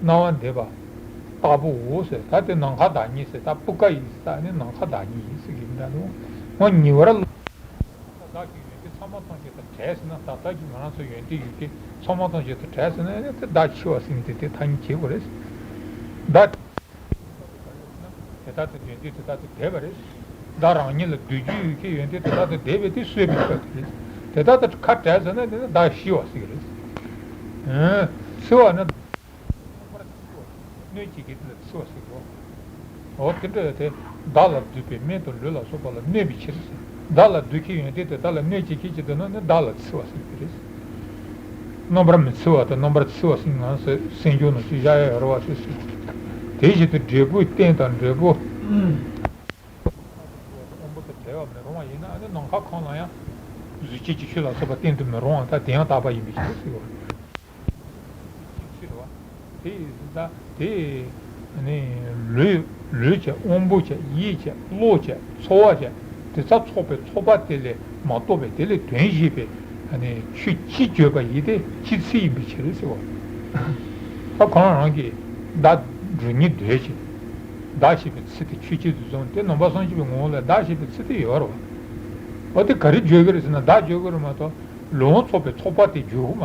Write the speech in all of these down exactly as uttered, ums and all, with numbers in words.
སྣང་བ་འདས་པ་ལྟ་བུའོ་ཟེར། ད་དེ་ནམ་མཁའ་བདག་ཉིད་ཟེར། ད་པུ་ཀ་ཡི་ས་ནི་ནམ་མཁའ་བདག་ཉིད་ཡིན་ཟེར་གྱི་མི་འདྲ་འདུག་ངོ་ཉི་བར་ལ། བདག་གི་ཡོན་ཏན་ཚང་མ་ཐམས་ཅད་དང་བྲལ་ཟེར་ན། ད་བདག་གི་ང་རང་ཚོའི་ཡོན་ཏན་ཡོད་མཁན་ཚང་མ་ཐམས་ཅད་དང་བྲལ་ཟེར་ན་ནི་དེ་བདག་འཆི་བ་ཟེར་མཁན་དེ་དེ་ཐ་སྙད་བྱེད་དགོས་རེད། བདག་དེ་ལྟར་དུ་ཡོན་ཏན་དེ་ལྟར་དུ་འདས་པ་རེད། བདག་རང་ཉིད་ལ་འདོད་རྒྱུ་ཡོད་མཁན་ཡོན་ཏན་དེ་ལྟར་དུ་འདས་པའི་དེ་གསོས་པའི་སྐབས་དེ་རེད། དེ་ལྟར་དུ་ཁ་བྲལ་ཟེར་ན་དེ་ནི་བདག་ཤི་བ་ཟེར་གྱི་རེད། འཆི་བ་ནི། གནོད་བྱེད་མཁན་དེ་ལ་འཆི་བ་ཟེར་གྱི་རེད། འོ་དེ་འདྲ་དེ་བདག་ལ་འདུས་པའི་སྨན་དང་ལུས་ལ་སོགས་པ་ལ་གནོད་པའི་ཕྱིར་ཟེར། བདག་ལ་འདུས་མཁན་ཡོན་ཏན་དེ་བདག་ལ་གནོད་བྱེད་མཁན་ཅིག་འདུག་ན་ནི་བདག་ལ་འཆི་བ་ཟེར་གྱི་རེད། རྣམ་པར་མི་འཆི་བ་དང་རྣམ་པར་འཆི་བ་ཟེར་ང་ཚོ་སེམས་བྱུང་ནང་བཞིན་བཞག་ཡ་ཡོད་རེད་བ་ཟེར་ཟེར། དེ་བཞིན་དུ་འབྲས་བུའི་རྟེན་དང་འབྲས་བུ། དབང་པོ་དང་བྲལ་བ་མི་རུང་བ་ཡིན་ན་ནི་ནམ་མཁའ་གང་ལ་ཡང་གཟུགས་ཅན་གྱི་ཆོས་ལ་སོགས་པ་རྟེན་དུ་མི་རུང་བ་ད་དེ་ཡང་དག་པ་ཡིན་པའི་ཕྱིར་ཟེར་བ། ཕྱིར་བ། དེ་ཡིན་ད་དེ་ནི་ལུས་ལུས་བྱས་དབང་པོ་བྱས་ཡིད་བྱས་བློ་བྱས་ཚོར་བ་བྱས་དེ་ཚོ་ཚོགས་པའི་ཚོགས་པ་དེ་ལས་མ་གཏོགས་པའི་དེ་ལས་དོན་གཞན་པའི་ནི་ཆོས་ཅི་བརྗོད་པ་ཡིན་ཏེ་ཅི་ཚིག་ཡིན་པའི་ཕྱིར་ཟེར་བ། ད་གང་རང་གིས་བདག་འགྲོ་ཉིད་འདོད་ཅིང་། བདག་ཞེས་པའི་ཚིག་དེ་ཆོས་ཅན་དུ་བཟུང་སྟེ་ནང་པ་སངས་རྒྱས་པའི་ངོ་བོ་ལ་བདག་ཞེས་པའི་ཚིག་དེ་ཡོད་རེད་བ། འོ་དེ་ག་རེ་བརྗོད་ཀྱི་རེད་ཟེར་ན་བདག་བརྗོད་ཀྱི་རེད་མ་གཏོགས་ལུས་དབང་ཚོགས་པའི་ཚོགས་པ་དེ་བརྗོད་ཀྱི་མ་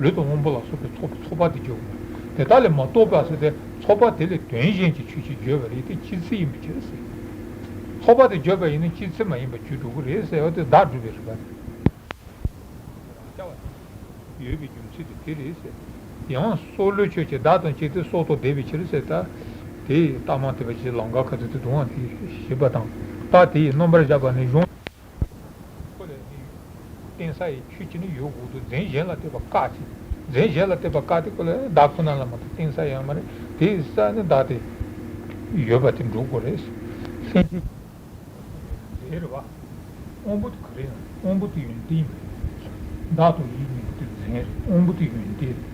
རེད་བ། ལུས་དང་དབང་པོ་ལ་སོགས་པའི་ཚོགས་པའི་ཚོགས་པ་དེ་བརྗོད་ཀྱི་མ་རེད། དེ་དག་ལས་མ་གཏོགས་པ་ཟེར་ཏེ་ཚོགས་པ་དེ་ལས་དོན་གཞན་གྱི་ཆོས་ཅིག་བརྗོད་པ་རེད་དེ་ཅི་ཚིག་ཡིན་པའི་ཕྱིར་ཟེར། ཚོགས་པ་དེ་བརྗོད་པ་ཡིན་ན་ཅི་ཚིག་མ་ཡིན་པ་བརྗོད་འགྲོ་གི་རེད་ཟེར་བ་དེ་བདག་སྒྲུབ་པའི་རིགས་པ་རེད། ཡོད་པའི་རྒྱུ་མཚན་དེ་དེ་རེད་ཟེར། ཡང་སྲོག་བློས་བྱས་ཀྱི་བདག་དང་བཅས་ཏེ་སྲོག་ཐོག་བསྡད་པའི་ཕྱིར་ཟེར་ད། དེ་ལྟ་མ་ཐེ་བ་ཅིག་ལང་ཀ་ཁ་ཐུག་ཏུ་གདུང་བ་དེ་ཞེས་པ་དང་། རྟགས་དེ་ཡི་རྣམ་པར་བཞག་པ་ནི་གཞུང་། ཁོ་ལས་ནི་བརྟེན་ས་ཡི་ཆོས་ཅིག་ནི་ཡོད་དགོས་འདུག་རྫུན་གཞན་ལ་ལྟོས་པ་བཀག་ཅིང་། རྫུན་གཞན་ལ་ལྟོས་པ་བཀག་སྟེ་ཁོ་ལ་བདག་ཁོ་ན་ལ་མ་གཏོགས་བརྟེན་ས་ཡང་མ་རེད། དེ་ཡི་ས་ནི་བདག་དེ་ཡོད་པ་དེ་འགྲོ་དགོས་རེད། སེམས་ཅན། རྫས་རེད་བ། དབང་པོ་དེ་ག་རེ་ཡིན། དབང་པོ་དེ་ཡོན་ཏན་ཡིན་པ་རེད། བདག་དང་ཡིད་གཉིས་པོ་དེ་རྫས་རེད། དབང་པོ་དེ་ཡོན་ཏན་རེད།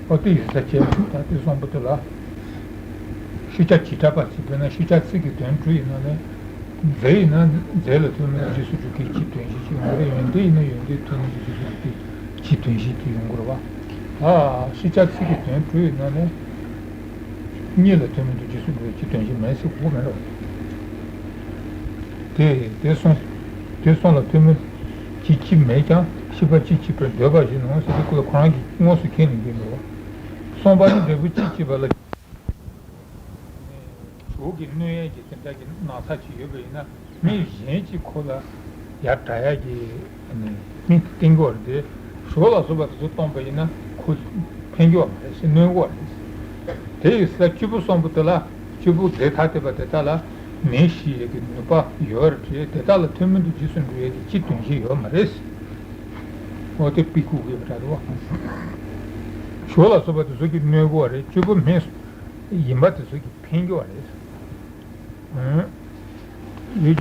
ཨོ་དེ་ཡིན་ས་བྱས་པ་ད་དེ་གསུམ་པོ་དེ་ལ། ཤེས་བྱ་བྱེ་བྲག་པ་ཞིག་དཔེར་ན་ཤེས་བྱ་ཚིག་གི་དོན་དྲུག་ཡིན་ན་ནི། རྫས་ཡིན་ན་རྫས་ལ་ཐོན་མིན་རྗེས་སུ་འཇུག་གི་སྤྱི་དོན་བཞི་ཞིག་ཡོང་གི་རེད། ཡོན་ཏན་ཡིན་ན་ཡོན་ཏན་ཐོན་མིན་རྗེས་སུ་འཇུག་གི་སྤྱི་དོན་བཞི་དེ་ཡོང་གི་རེད་བ། ད་ཤེས་བྱ་ཚིག་གི་དོན་དྲུག་ཡིན་ན་ནི། གཉིས་ལ་ཐོན་མིན་དུ་རྗེས་སུ་འགྲོ་བའི་སྤྱི་དོན་བཞི་མེད་ཟེར་དགོས་མེད་རོ། དེ་དེ་གསུང་། དེ་གསུང་ལ་ཐོན་མིན་གྱི་སྤྱི་མེད་ཀྱང་ཤེས་པ་སྤྱི་སྐྱེད་པའི་འདོད་པ་བཞིན་ནོ་ཟེར་དུས་ཁོ་ལ་ཁོ་རང་གིས་དངོས་སུ་མཁྱེན་ནས་འདོད་མི་རོ། གསུངས་པ་ནི་འབྲས་བུ་སྤྱི་སྐྱེད་པ་ལ། གྲོགས་ཀྱིས་གནོད་ཡས་ཀྱི་དེ་འདྲ་གི་ན་ཚ་ཅིག་ཡོད་པ་ཡིན་ན། མི་གཞན་གྱིས་ཁོ་ལ་ཡར་དྲག་ཡག་གི་མིང་དེ་བསྟན་གྱི་ཡོད་རེད་དེ། ཞོ་ལ་སོགས་པ་དེ་ཚོ་བཏུངས་པ་ཡིན་ན་ཁོ་ཕན་གྱི་ཡོད་མ་རེད་ཟེར། གནོད་གི་ཡོད་རེད། དེ་ཡི་ས་བཅུ་པོ་གསུམ་པོ་དེ་ལ་བཅུ་པོ་རྫས་ཐ་དད་པ་དེ་དག་ལ་ནད་ཞི་ཡག་གི་ནུས་པ་ཡོད་རེད། དེ་དག་ལ་ཐུན་མིན་དུ་རྗེས་སུ་འགྲོ་ཡག་གི་སྤྱི་དོན་བཞི་ཡོད་མ་རེད། འོ་དེ་པི་ཁུག་གི་འདྲ་རེད་བ། ཞོ་ལ་སོགས་པ་དེ་ཚོ་གིས་གནོད་གི་ཡོད་རེད། བཅུ་པོ་མེད་ཡིན་པ་དེ་ཚོ་གིས་ཕན་གྱི་ཡོད་རེད། ཨང་། ཡོད།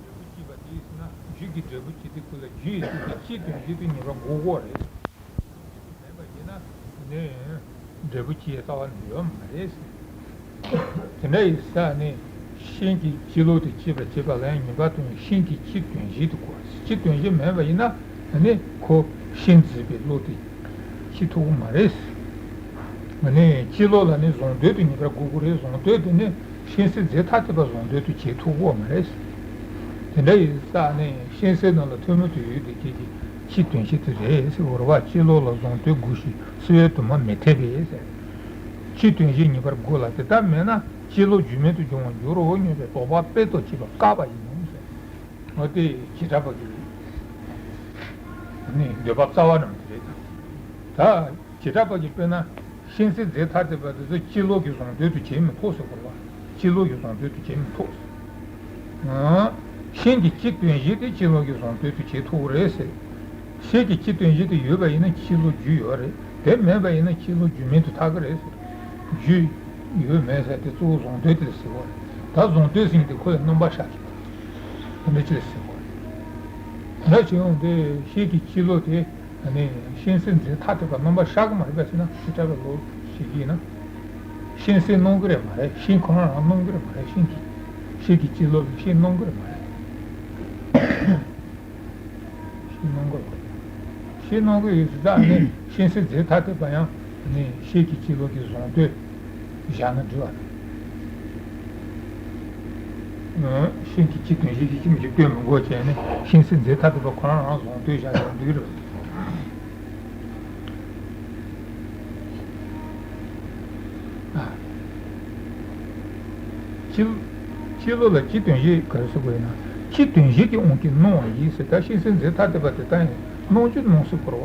འབྲས་བུ་སྐྱེད་པ་དེ་ཡིན་ན་རྒྱུད་ཀྱི་འབྲས་བུ་སྐྱེད་དེ་ཁོ་ལ་རྒྱུ་ཡི་ཚིག་དེ་སྤྱི་དོན་བཞི་དེ་ངེས་པར་དགོས་ཀྱི་ཡོད་རེད། མེད་པ་ཡིན་ན་ནི་འབྲས་བུ་སྐྱེད་རྩ་བ་ནས་ཡོད་མ་རེད། དེ་འདྲ་ཡིན་ཙང་ནི་ཤིང་གི་སྤྱི་ལོགས་དེ་སྐྱེད་པར་བྱེད་པ་ལ་ཡང་ངེས་པར་དུ་ཤིང་གི་སྤྱི་དོན་བཞི་དེ་དགོས། སྤྱི་དོན་བཞི་མེད་པ་ཡིན་ན་ནི་ཁོ་ཤིང་འཛིན་པའི་བློ་དེ་སྐྱེ་ཐུབ་ཀྱི་མ་རེད། ཨ་ནི་སྤྱི་ལོགས་ལ་ནི་བཟང་འདོད་དེ་ངེས་པར་དགོས་ཀྱི་རེད། བཟང་འདོད་དེ་ནི་ཤིང་སེལ་རྫས་ཐ་དད་པ་བཟང་འདོད་དུ་བྱེད་ཐུབ་ཀྱི་མ་རེད། དེ་འདྲ་ཡིན་ཙང་ནི་ཤིང་སེལ་རྣམས་ལ་ཐུན་མོང་དུ་ཡོད་དེ་ཁྱེད་ཀྱི་སྤྱི་དོན་བཞི་དེ་རེད་ཟེར་བ་རེད་བ། སྤྱི་ལོགས་ལ་བཟང་འདོད་དགོས་ཤིང་སེལ་བས་དུ་མ་མི་འཐད་པས་ཟེར། སྤྱི་དོན་བཞི་ངེས་པར་དགོས་ལ་དེ་ལྟར་མེད་ན་སྤྱི་ལོགས་རྒྱུ་མེད་དུ་འབྱུང་བར་འགྱུར་རོ་སྙམ་པའི་དོགས་པ་དཔེ་ཏོག་བྱེད་པ་བཀག་པ་ཡིན་ནོ་ཟེར། འོ་དེ་བྱེ་བྲག་པ་གི་ནི་འདོད་པ་རྩ་བ་རྣམས་དེ་རེད་ད། ད་བྱེ་བྲག་པ་གི་དཔེར་ན་ཤིང་སེལ་རྫས་ཐ་དད་པ་དེ་ཚོ་སྤྱི་ལོགས་ཀྱི་བཟང་འདོད་དུ་བྱེད་མི་ཐུབ་ཟེར་དགོས་པ། སྤྱི་ལོགས་ཀྱི་བཟང་འདོད་དུ་བྱེད་མི་ཐུབ་ཟེར། ཨང་། ཤིང་གི་སྤྱི་དོན་བཞི་དེ་སྤྱི་ལོགས་ཀྱི་བཟང་འདོད་དུ་བྱེད་ཐུབ་རེད་ཟེར། ཤིང་གི་སྤྱི་དོན་བཞི་དེ་ཡོད་པ་ཡིན་ན་སྤྱི་ལོགས་རྒྱུ་ཡོད་རེད། དེ་མེད་པ་ཡིན་ན་སྤྱི་ལོགས་རྒྱུ་མེད་དུ་ཐལ་གི་རེད་ཟེར། རྒྱུ་ཡོད་མེད་ཟེར་དེ་གཙོ་བོ་བཟང་འདོད་དེ་ལ་ཟེར་བ་རེད། ད་བཟང་འདོད་ཟེར་མཁན་དེ་ཁོ་ལ་རྣམ་པར་ཤར་གྱི་དེ་འདྲ་ཅི་ལ་ཟེར་བ་རེད། ད་བྱེད་ཡོང་དེ་ཤིང་གི་སྤྱི་ལོགས་དེ་ནི་ཤིང་སེལ་རྫས་ཐ་དད་པ་རྣམ་པར་ཤར་གི་མ་རེད་པས་ཟེར་ན་ཅི་འདྲ་བའི་ལོ་ཞིག་ཡིན་ན། ཤིང་སེལ་སྣང་གི་རེད་མ་རེད། ཤིང་ཁོ་རང་རང་སྣང་གི་རེད་མ་རེད། ཤིང་གི་ཤིང་གི་སྤྱི་ལོགས་ལ་ཤིང་སྣང་གི་རེད་མ་རེད། ཤིང་སྣང་གི་རེད། ཤེས་སྣང་གི་ཡོད་ཟེར། ད་ནི་གཤེན་གསལ་མཛད་ཐ་དད་པ་ཡང་ནི་ཤེས་ཀྱི་སྤྱི་ལོགས་ཀྱི་གཟུང་དོན་བཞག་ན་འགྲིག་པ་རེད། གཤེན་གྱི་སྤྱི་དོན་གཞི་གི་སྤྱི་མི་གཅིག་སྟོན་མི་དགོས་བྱས་ནས་གཤེན་གསལ་མཛད་ཐ་དད་པ་ཁོ་རང་རང་གཟུང་དོན་བཞག་ན་འགྲིག་གི་རེད། སྤྱི་སྤྱི་ལོགས་ལ་སྤྱི་དོན་གཞི་ག་རེ་ཟེར་དགོས་ཡིན་ན། སྤྱི་དོན་གཞི་གི་དབང་གིས་སྣང་བ་ཡིན་ཟེར། ད་གཤེན་གསལ་མཛད་ཐ་དད་པ་དེ་ལྟ་ཡིན། སྣང་རྒྱུ་སྣང་སྲིད་འཁོར་བ།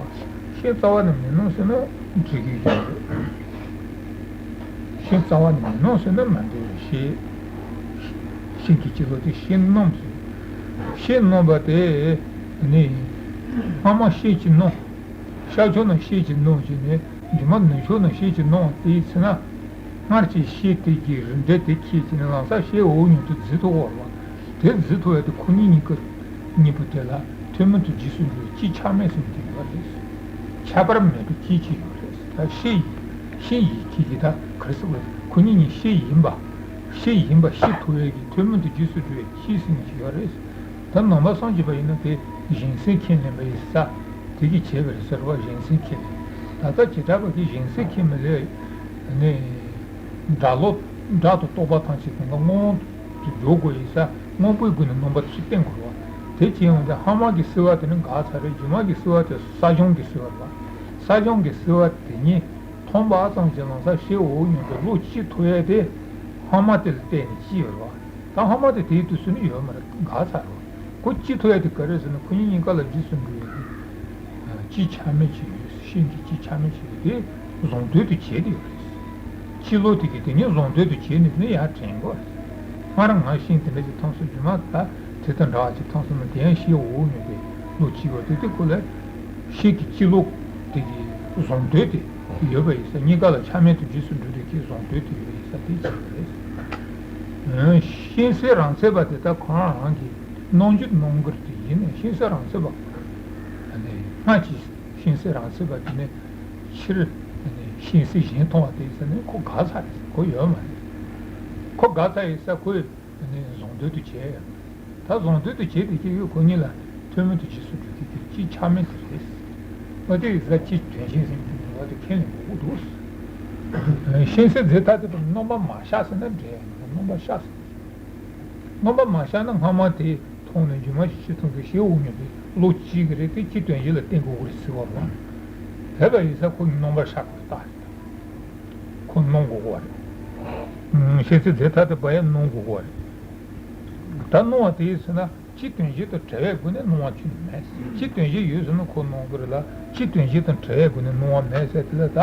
ཤེས་རྩ་བ་ནས་མི་སྣང་ཟེར་ན་འགྲིག་གི་ཡོད་རེད། ཤེས་རྩ་བ་ནས་མི་སྣང་ཟེར་ན་མ་འགྲིག་རེད། ཤེས་ཤེས་ཀྱི་སྤྱི་ལོགས་དེ་ཤེས་སྣང་ཟེར། ཤེས་སྣང་བ་དེ་ནི་སྔ་མ་ཤེས་ཀྱི་སྣང་། ཤར་ཕྱོགས་ན་ཤེས་ཀྱི་སྣང་བྱས་ནས་རྗེས་མ་ནུབ་ཕྱོགས་ན་ཤེས་ཀྱི་སྣང་། དེའི་ཚེ་ན་སྔར་གྱི་ཤེས་དེ་གི་རིགས་འགྲེ་དེ་ཁྱེད་ཀྱིས་ནི་ལམ་སང་ཤེས་འོག་མྱོང་དུ་འཛིན་ཐུབ་པ་རེད་པ། དེ་འཛིན་ཐུབ་ཡ་དེ་ཁོ་གཉིས་གཉིས་ཀ་གཉིས་པོ་དེ་ལ་ཐུན་མིན་དུ་རྗེས་སུ་འགྲོ་བའི་སྤྱི་ཆ་མེད་ཟེར་གྱི་ཡོད་རེད། ཁྱད་པར་མེད་པའི་སྤྱི་གཅིག་ཡོད་རེད། ད་ཤེས་ཡིན་ཤེས་ཡིན་ཁྱེད་ཀྱིས་ད་ག་རེ་ཟེར་དགོས། ཁོ་གཉིས་གཉིས་ཤེས་ཡིན་པ། ཤེས་ཡིན་པ་ཤེས་ཐུབ་ཡ་གི་ཐུན་མིན་དུ་རྗེས་སུ་འགྲོ་བའི་སྤྱི་ཟེར་གྱི་ཡོད་རེད། ད་ནང་པ་སངས་རྒྱས་པ་ཡིན་ན་དེ་གཞན་སེལ་ཁས་ལེན་པ་ཡིན་ས། དེ་གིས་བྱས་པ་རེད་ཟེར་བ། གཞན་སེལ་ཁས་ལེན། ད་ལྟ་བྱེ་བྲག་པ་གིས་གཞན་སེལ་ཁས་མི་ལེན་ནས། སྒྲ་ལོག་སྒྲ་དང་རྟོག་པ་ཐམས་ཅད་དེ་འདྲ་མངོན་དུ་འཇོག་དགོས་ཡིན་ས། དངོས་པོའི་སྒོ་ནས་རྣམ་པ་ཚོ་བསྟན་དགོས་པ། དེ་བྱས་ཡོང་དུས་སྔ་མ་གི་སེལ་བ་དེ་ནི་འགག་ཚར་རེད། རྗེས་མ་གི་སེལ་བ་དེ་ས་སྦྱོང་གི་སེལ་བ་རེད་པ། ས་སྦྱོང་གི་སེལ་བ་དེ་ཉིད་མཐོང་བ་ཙམ་གྱིས་ལམ་སང་ཤེས་འོག་མྱོང་དུ་བློ་སྐྱེ་ཐུབ་ཡ་དེ་སྔ་མ་དེ་ལ་བརྟེན་ནས་སྐྱེས་ཡོད་རེད་པ། ད་སྔ་མ་དེ་དེའི་དུས་སུ་ནི་ཡོད་མ་རེད། འགག་ཚར་རེད། ཁོ་སྐྱེ་ཐུབ་ཡ་དེ་ག་རེ་ཟེར་ན། ཁོ་གཉིས་གཉིས་ཀ་ལ་རྗེས་སུ་འགྲོ་ཡ་དེ་སྤྱི་ཆ་མེད་ཅིག་ཡོད། ཤེས་ཀྱི་སྤྱི་ཆ་མེད་ཅིག་ཡོད་དེ་གཟུང་དོན་དུ་བྱས་ཏེ་ཡོད་རེད། སྤྱི་ལོགས་དེ་གིས་དེ་ཉིད་གཟུང་དོན་དུ་བྱས་ནས་ནི་ཡར་དྲན་དགོས་རེད། སྔར་ང་ཤེས་དེ་འདྲ་ཞིག་མཐོང་སོང་། རྗེས་མ་ད་དེ་དང་འདྲ་བ་ཞིག་མཐོང་སོང་ན་དེ་ཡང་ཤེས་འོག་མྱོང་དུ་བློ་སྐྱེ་བ་དེ་དེ་ཁོ་ལ་ཤེས་ཀྱི་སྤྱི་ལོགས་དེ་གི་གཟུང་དོན་དེ་ཡོད་པ་ཡིན་ས། གཉིས་ཀ་ལ་ཆ་མེད་དུ་རྗེས་སུ་འགྲོ་དུས་ཀྱི་གཟུང་དོན་དེ་ཡོད་པ་ཡིན་ས་དེ་བྱས་པ་རེད། གཤེན་གསལ་རང་མཚན་པ་དེ་ད་ཁོ་རང་རང་གི་སྣང་རྒྱུ་སྣང་གི་རེད། དེ་ཡིན་ནའི་གཤེན་གསལ་རང་མཚན་པ་ཁོ་ནི་སྔར་གྱི་གཤེན་གསལ་རང་མཚན་པ་དེ་ནི་ཕྱིར་གཤེན་གསལ་གཞན་མཐོང་བ་དེ་ཟེར་ནས་ཁོ་འགག་ཚར་རེད། ཁོ་ཡོད་མ་རེད། ཁོ་འགག་ཚར་ཡིན་ས། ཁོས་དེ་ནས་གཟུང་དོན་དུ་བྱས་ཡོད། ད་གཟུང་དོན་དུ་བྱས་དེ་སྐྱེ་ཡུལ་ཁོ་གཉིས་ལ་ཐུན་མིན་དུ་རྗེས་སུ་འགྲོ་དུས་ཀྱི་སྤྱི་ཆ་མེད་དེ་རེད། འོ་དེ་ཡིན་ས་སྤྱི་དོན་གཞན་ཟེར་གྱི་འདུག་པ་དེ་ཁས་ལེན་དགོས་ཀྱི་འདུག། གཤེན་གསལ་མཛད་ཐ་དད་པར་རྣམ་པར་མ་ཤར་ཟེར་ན་འགྲིག་ཡ་མ་རེད། རྣམ་པར་ཤར་ཟེར། རྣམ་པར་མ་ཤར་ན་སྔ་མ་དེ་མཐོང་ནས་རྗེས་མ་ཤེས་ཐུབ་མཁན་ཤེས་འོག་མྱོང་དེ་བློ་སྐྱེ་གི་རེད་དེ། སྤྱི་དོན་གཞི་ལ་བརྟེན་དགོས་ཀྱི་རེད་ཟེར་བ་རེད། དེ་བ་ཡིན་ས་ཁོ་རྣམ་པར་ཤར་དགོས་རེད། ད་ཁོ་སྣང་དགོས་ཀྱི་རེད། གཤེན་གསལ་མཛད་ཐ་དད་པ་ཡང་སྣང་དགོས་ཀྱི་རེད། ད་སྣང་བ་དེ་ཡིན་ཟེར་ན་སྤྱི་དོན་གཞི་དང་བྲལ་བའི་སྒོ་ནས་སྣང་བ་ཁྱོན་ནས་མེད། སྤྱི་དོན་གཞི་ཡོད་ཟེར་ན་ཁོ་སྣང་གི་རེད་ལ། སྤྱི་དོན་གཞི་དང་བྲལ་བའི་སྒོ་ནས་སྣང་བ་མེད་ཟེར་དེ་ལ། ད་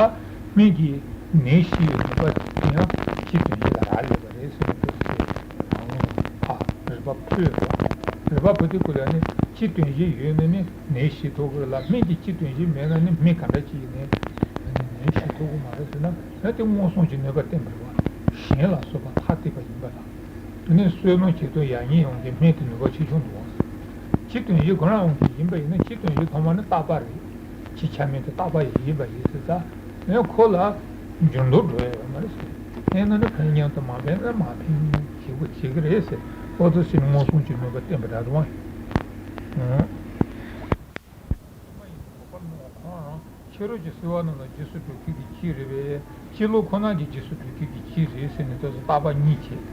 སྨན་གྱི་ནད་ཞི་བའི་ནུས་པ་དེ་ཡང་སྤྱི་དོན་གཞི་ལ་རག་ལས་པ་རེད་ཟེར་ནས་འདུག་ཟེར། ཨ། རིགས་པ་ཕུད་རེད་པ། རིགས་པ་ཕུད་དེ་ཀུན་ལ་ནི་སྤྱི་དོན་གཞི་ཡོད་ན་ནི་ནད་ཞི་ཐུབ་ཀྱི་རེད་ལ། སྨན་གྱི་སྤྱི་དོན་གཞི་མེད་ན་ནི་སྨན་ག་འདྲ་ཅིག་ཡིན་ནའི་ནད་ཞི་ཐུབ་ཀྱི་མ་རེད་ཟེར་ན། ད་དེ་མངོན་སུམ་གྱི་ནུས་པ་བསྟན་པ་རེད་པ། གཞན་ལ་གསོད་པ་ཐ་དད་པ་ཡིན་པ་དང་། དེ་ནས་བསོད་ནམས་ཆེ་མཐོ་ཡར་ཉེས་ཡོང་གི་སྨན་དེ་ནུས་པ་ཆེ་ཆུང་འདུག་པ། སྤྱི་དོན་གཞི་ཁོ་རང་དབང་གིས་ཡིན་པ་ཡིན་ན། སྤྱི་དོན་གཞི་ཐོག་མ་ནི་རྟག་པ་རེད། སྤྱི་ཆ་མེད་དེ་རྟག་པ་ཡིན་པ་ཡིན་ཟེར་ཙང་། ཡང་ཁོ་ལ་འགྱུར་ལྡོག་འགྲོ་ཡ་ཡོད་མ་རེད་ཟེར། ཕན་ན་ནི་ཕན་སྙམ་དུ། མ་ཕན་ན་མ་ཕན་སྙམ་བྱེད་དགོས་བྱེད་ཀྱི་རེད་ཟེར། ཨོ་ཏོ་ཟེར་མངོན་སུམ་གྱི་ནུས་པ་བསྟན་པ་འདྲ་རུང་བ་ཡིན། ཕྱི་རོལ་གྱི་སེལ་བ་རྣམས་ལ་རྗེས་སུ་འགྲོ་མཁན་གྱི་སྤྱི་རེད་པས། སྤྱི་ལོགས་ཁོ་ན་གྱི་རྗེས་སུ་འགྲོ་མཁན་གྱི་སྤྱི་རེད་ཟེར་ནས་ད་གཟོད་རྟག་པ་གཉིས་བྱས།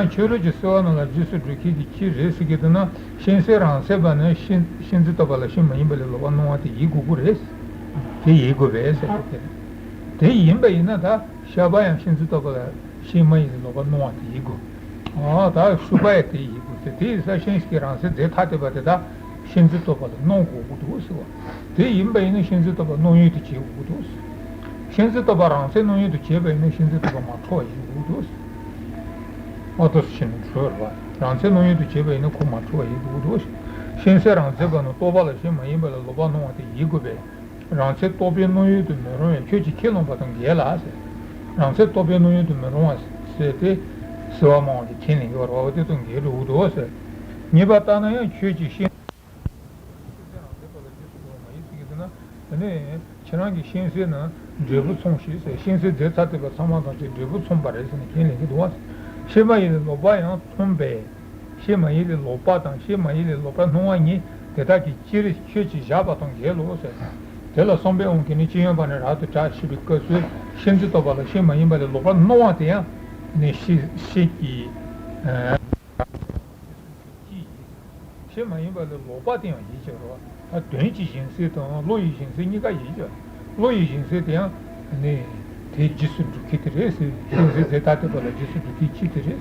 ཨ། ཕྱི་རོལ་གྱི་སེལ་བ་རྣམས་ལ་རྗེས་སུ་འགྲོ་མཁན་གྱི་སྤྱི་རེད་ཟེར་གྱི་འདུག་ན། གཤེན་གསལ་རང་མཚན་པ་ནི་གཤེན་གཤེན་རྩལ་རྟོག་པ་ལ་གཤེན་མ་ཡིན་པ་ལས་ལོག་པར་སྣང་བ་དེ་ཡིན་དགོས་ཀྱི་རེད། དེ་ཡིན་དགོས་པས་ཟེར་གྱི་དེ་རེད། དེ་ཡིན་པ་ཡིན་ན་ད་ཤ་པ་ཡང་གཤེན་རྩལ་རྟོག་པ་ལ་གཤེན་མ་ཡིན་ལས་ལོག་པར་སྣང་བ་དེ་ཡིན་དགོས། ཨ། ད་ཤུག་པ་ཡང་དེ་ཡིན་དགོས་ཟེར། དེ་ཡིན་ཙང་གཤེན་གྱི་རང་མཚན་རྫས་ཐ་དད་པ་དེ་དག་གཤེན་རྩལ་རྟོག་པ་ལ་སྣང་དགོས་ཀྱི་འདུག་ཟེར་བ། དེ་ཡིན་པ་ཡིན་ན་གཤེན་རྩལ་རྟོག་པ་སྣང་ཡུལ་དུ་བྱེད་དགོས་ཀྱི་འདུག་ཟེར། གཤེན་རྩལ་རྟོག་པ་རང་མཚན་སྣང་ཡུལ་དུ་བྱེད་པ་ཡིན་ན་གཤེན་རྩལ་རྟོག་པ་མ་འཁྲུལ་བ་ཡིན་དགོས་ཀྱི་འདུག་ཟེར། ཨ་ཏོ་ཤེས་ནས་འཁྲུལ་བ། རང་མཚན་སྣང་ཡུལ་དུ་བྱེད་པ་ཡིན་ན་ཁོ་མ་འཁྲུལ་བ་ཡིན་དགོས་ཀྱི་འདུག་ཟེར། གཤེན་གསལ་རང་མཚན་པ་ནི་རྟོག་པ་ལ་གཤེན་མ་ཡིན་པ་ལས་ལོག་པར་སྣང་བ་དེ་ཡིན་དགོས་པས། རང་མཚན་རྟོག་པའི་སྣང་ཡུལ་དུ་མི་རུང་བས་ཁྱོད་ཀྱིས་ཁས་བླངས་པ་དང་འགལ་ལ་ཟེར། རང་མཚན་རྟོག་པའི་སྣང་ཡུལ་དུ་མི་རུང་བ་ཟེར་ཏེ་སེལ་བ་སྨྲ་བ་གིས་ཁས་ལེན་གྱི་བར་བ་དེ་དང་འགལ་འགྲོ་འདུག་ཟེར། ངེས་པར་ལྟ་ན་ཡང་ཁྱོད་ཀྱིས་གཤེན་གཤེན་གསལ་རང་མཚན་པ་ལ་རྗེས་སུ་འགྲོ་བ་མ་ཡིན་ཟེར་གྱི་འདུག་ན། དེ་ནས་ཁྱེད་རང་གིས་གཤེན་གསལ་ན་འབྲས་བུ་མཚུངས་ཤིང་ཟེར། གཤེན་གསལ་རྫས་ཐ་དད་པ་ཚང་མ་དང་ཅིག་འབྲས་བུ་མཚུངས་པ་རེད་ཟེར་ནས་ཁས་ལེན་གྱི་འདུག་བ། གཤེན་མ་ཡིན་ལས་ལོག་པ་ཡང་མཚུངས་པས། གཤེན་མ་ཡིན་ལས་ལོག་པ་དང་གཤེན་མ་ཡིན་ལས་ལོག་པར་སྣང་བ་གཉིས་ དེ་དག་གི་སྤྱིར་ཆོས་ཅིག་བཞག་པ་དང་འགལ་ལོ་ཟེར། དེ་ལ་བསམ་པའི་དབང་གིས་ནི་སྤྱི་ཡོན་པ་ནི་རབ་ཏུ་གྲགས་ཞེས་པའི་སྐབས་སུ་ཤེས་འཛིན་རྟོག་པ་ལ་ཤེས་མ་ཡིན་པ་ལས་ལོག་པར་སྣང་བ་དེ་ཡང་ནི་ཤེས་ཤེས་ཀྱི་ཨ། ཅི་ཡིན། ཤེས་མ་ཡིན་པ་ལས་ལོག་པ་དེ་ཡང་ཡིད་ཀྱི་རོ། ད་དོན་གྱི་གཞན་སེལ་དང་བློ་ཡི་གཞན་སེལ་གཉིས་ཀ་ཡིད་ཀྱི། བློ་ཡི་གཞན་སེལ་དེ་ཡང་ནི་དེ་རྗེས་སུ་འགྲོ་མཁན་དེ་རེད་ཟེར། གཞན་སེལ་རྫས་ཐ་དད་པ་ལ་རྗེས་སུ་འགྲོ་མཁན་གཅིག་དེ་རེད།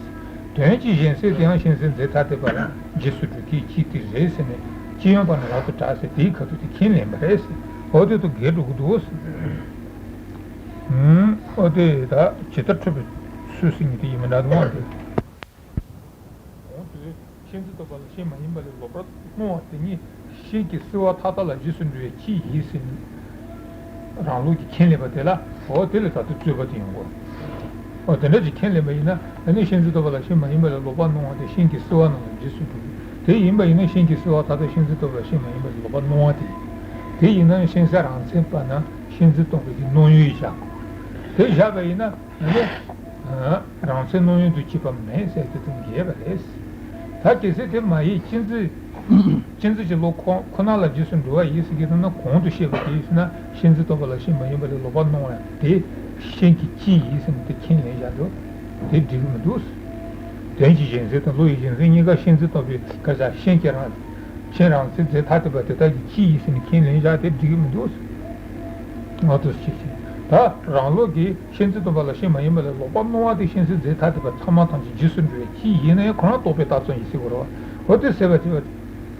དོན་གྱི་གཞན་སེལ་དེ་ཡང་གཞན་སེལ་རྫས་ཐ་དད་པ་ལ་རྗེས་སུ་འགྲོ་མཁན་གཅིག་དེ་རེད་ཟེར་ནས་སྤྱི་ཡོན་པ་ནི་རབ་ཏུ་གྲགས་ཟེར། དེའི་ཁ་ཐུག་དེ་ཁས་ལེན་པ་རེད་ཟེར། འོ་དེ་དང་འགལ་འགྲོ་གི་འདུག་ཟེར། ཨུམ། འོ་དེ་ད་ཇི་ལྟར་འཕྲོད་པའི་ཚུལ་ཟེར་མཁན་དེ་ཡིན་མི་འདྲ་འདུག་ཨང་དེ། གོང་དུ་ཤེས་འཛིན་རྟོག་པ་ལ་ཤེས་མ་ཡིན་པ་ལས་ལོག་པར་སྣང་བ་དེ་ཉིད་ཤེས་ཀྱི་སེལ་བ་མཐའ་དག་ལ་རྗེས་སུ་འགྲོ་བའི་སྤྱི་ཡིན་ཟེར་ནས་རང་ལུགས་ཀྱི་ཁས་ལེན་པ་དེ་ལ། འོ་དེ་ལ་ད་དུང་རྩོད་པ་དེ་ཡོང་གོ། འོ་དེ་འདྲ་ཅིག་ཁས་ལེན་པ་ཡིན་ན། ཨ་ནི་ཤེས་འཛིན་རྟོག་པ་ལ་ཤེས་མ་ཡིན་པ་ལས་ལོག་པར་སྣང་བ་དེ་ཤེས་ཀྱི་སེལ་བ་རྣམས་ལ་རྗེས་སུ་འགྲོ་བའི། དེ་ཡིན་པ་ཡིན་ན་ཤེས་ཀྱི་སེལ་བ་མཐའ་དག་ཤེས་འཛིན་རྟོག་པ་ལ་ཤེས་མ་ཡིན་པ་ལས་ལོག་པར་སྣང་བ་དེ་ཡིན། དེ་ཡིན་ན་ཤེས་གསལ་རང་མཚན་པ་ན་ཤེས་འཛིན་རྟོག་པའི་གི་སྣང་ཡུལ་བཞག་གོ། དེ་བཞག་པ་ཡིན་ན། ཨ་ནི། ཨ། རང་མཚན་སྣང་ཡུལ་དུ་སྐྱེས་པ་མེད་ཟེར་དེ་དང་འགལ་བ་རེད། ད་གལ་སྲིད་དེ་མ་ཡིན་སྤྱི་འཛིན། སྤྱི་འཛིན་གྱི་བློ་ཁོ་ཁོ་ན་ལ་རྗེས་སུ་འགྲོ་བ་ཡིན་ཟེར་གྱི་འདུག་ན། གོང་དུ་བཤད་པ་དེ་ཡིན་ཟེར་ན་ཤེས་འཛིན་རྟོག་པ་ལ་ཤེས་མ་ཡིན་པ་ལས་ལོག་པར་སྣང་བ་དེ་ཤེས་ཀྱི་སྤྱི་ཡིན་ཟེར་ནས་དེ་ཁས་ལེན་བཞག་འདུག་དེ་འགྲིག་གི་མི་འདུག་དོན་གྱི་གཞན་སེལ་དང་བློ་ཡི་གཞན་སེལ་གཉིས་ཀ་ཤེས་འཛིན་རྟོག་པའི་སྐད་ཆ་ཤེས་ཀྱི་རང་། ཤེས་རང་མཚན་རྫས་ཐ་དད་པ་དེ་དག་གི་སྤྱི་ཡིན་ཟེར་ནས་ཁས་ལེན་བཞག་དེ་འགྲིག་གི་མི་འདུག་ང་ཚོས་ཤེས་ཤེས། ད་རང་ལུགས་ཀྱི་ཤེས་འཛིན་རྟོག་པ་ལ་ཤེས་མ་ཡིན་པ་ལས་ལོག་པར་སྣང་བ་དེ་ཤེས་འཛིན་རྫས་ཐ་དད་པ་ཚང་མ་ཐམས་ཅད་རྗེས་སུ་འགྲོ་བའི་སྤྱི་ཡིན་ན་ཡང་ཁོ་རང་རྟོག་པའི་རྟགས་ཙམ་ཡིན་ཟེར་དགོས་རེད་བ། འོ་དེ་ཟེར་བ་བྱས་པ་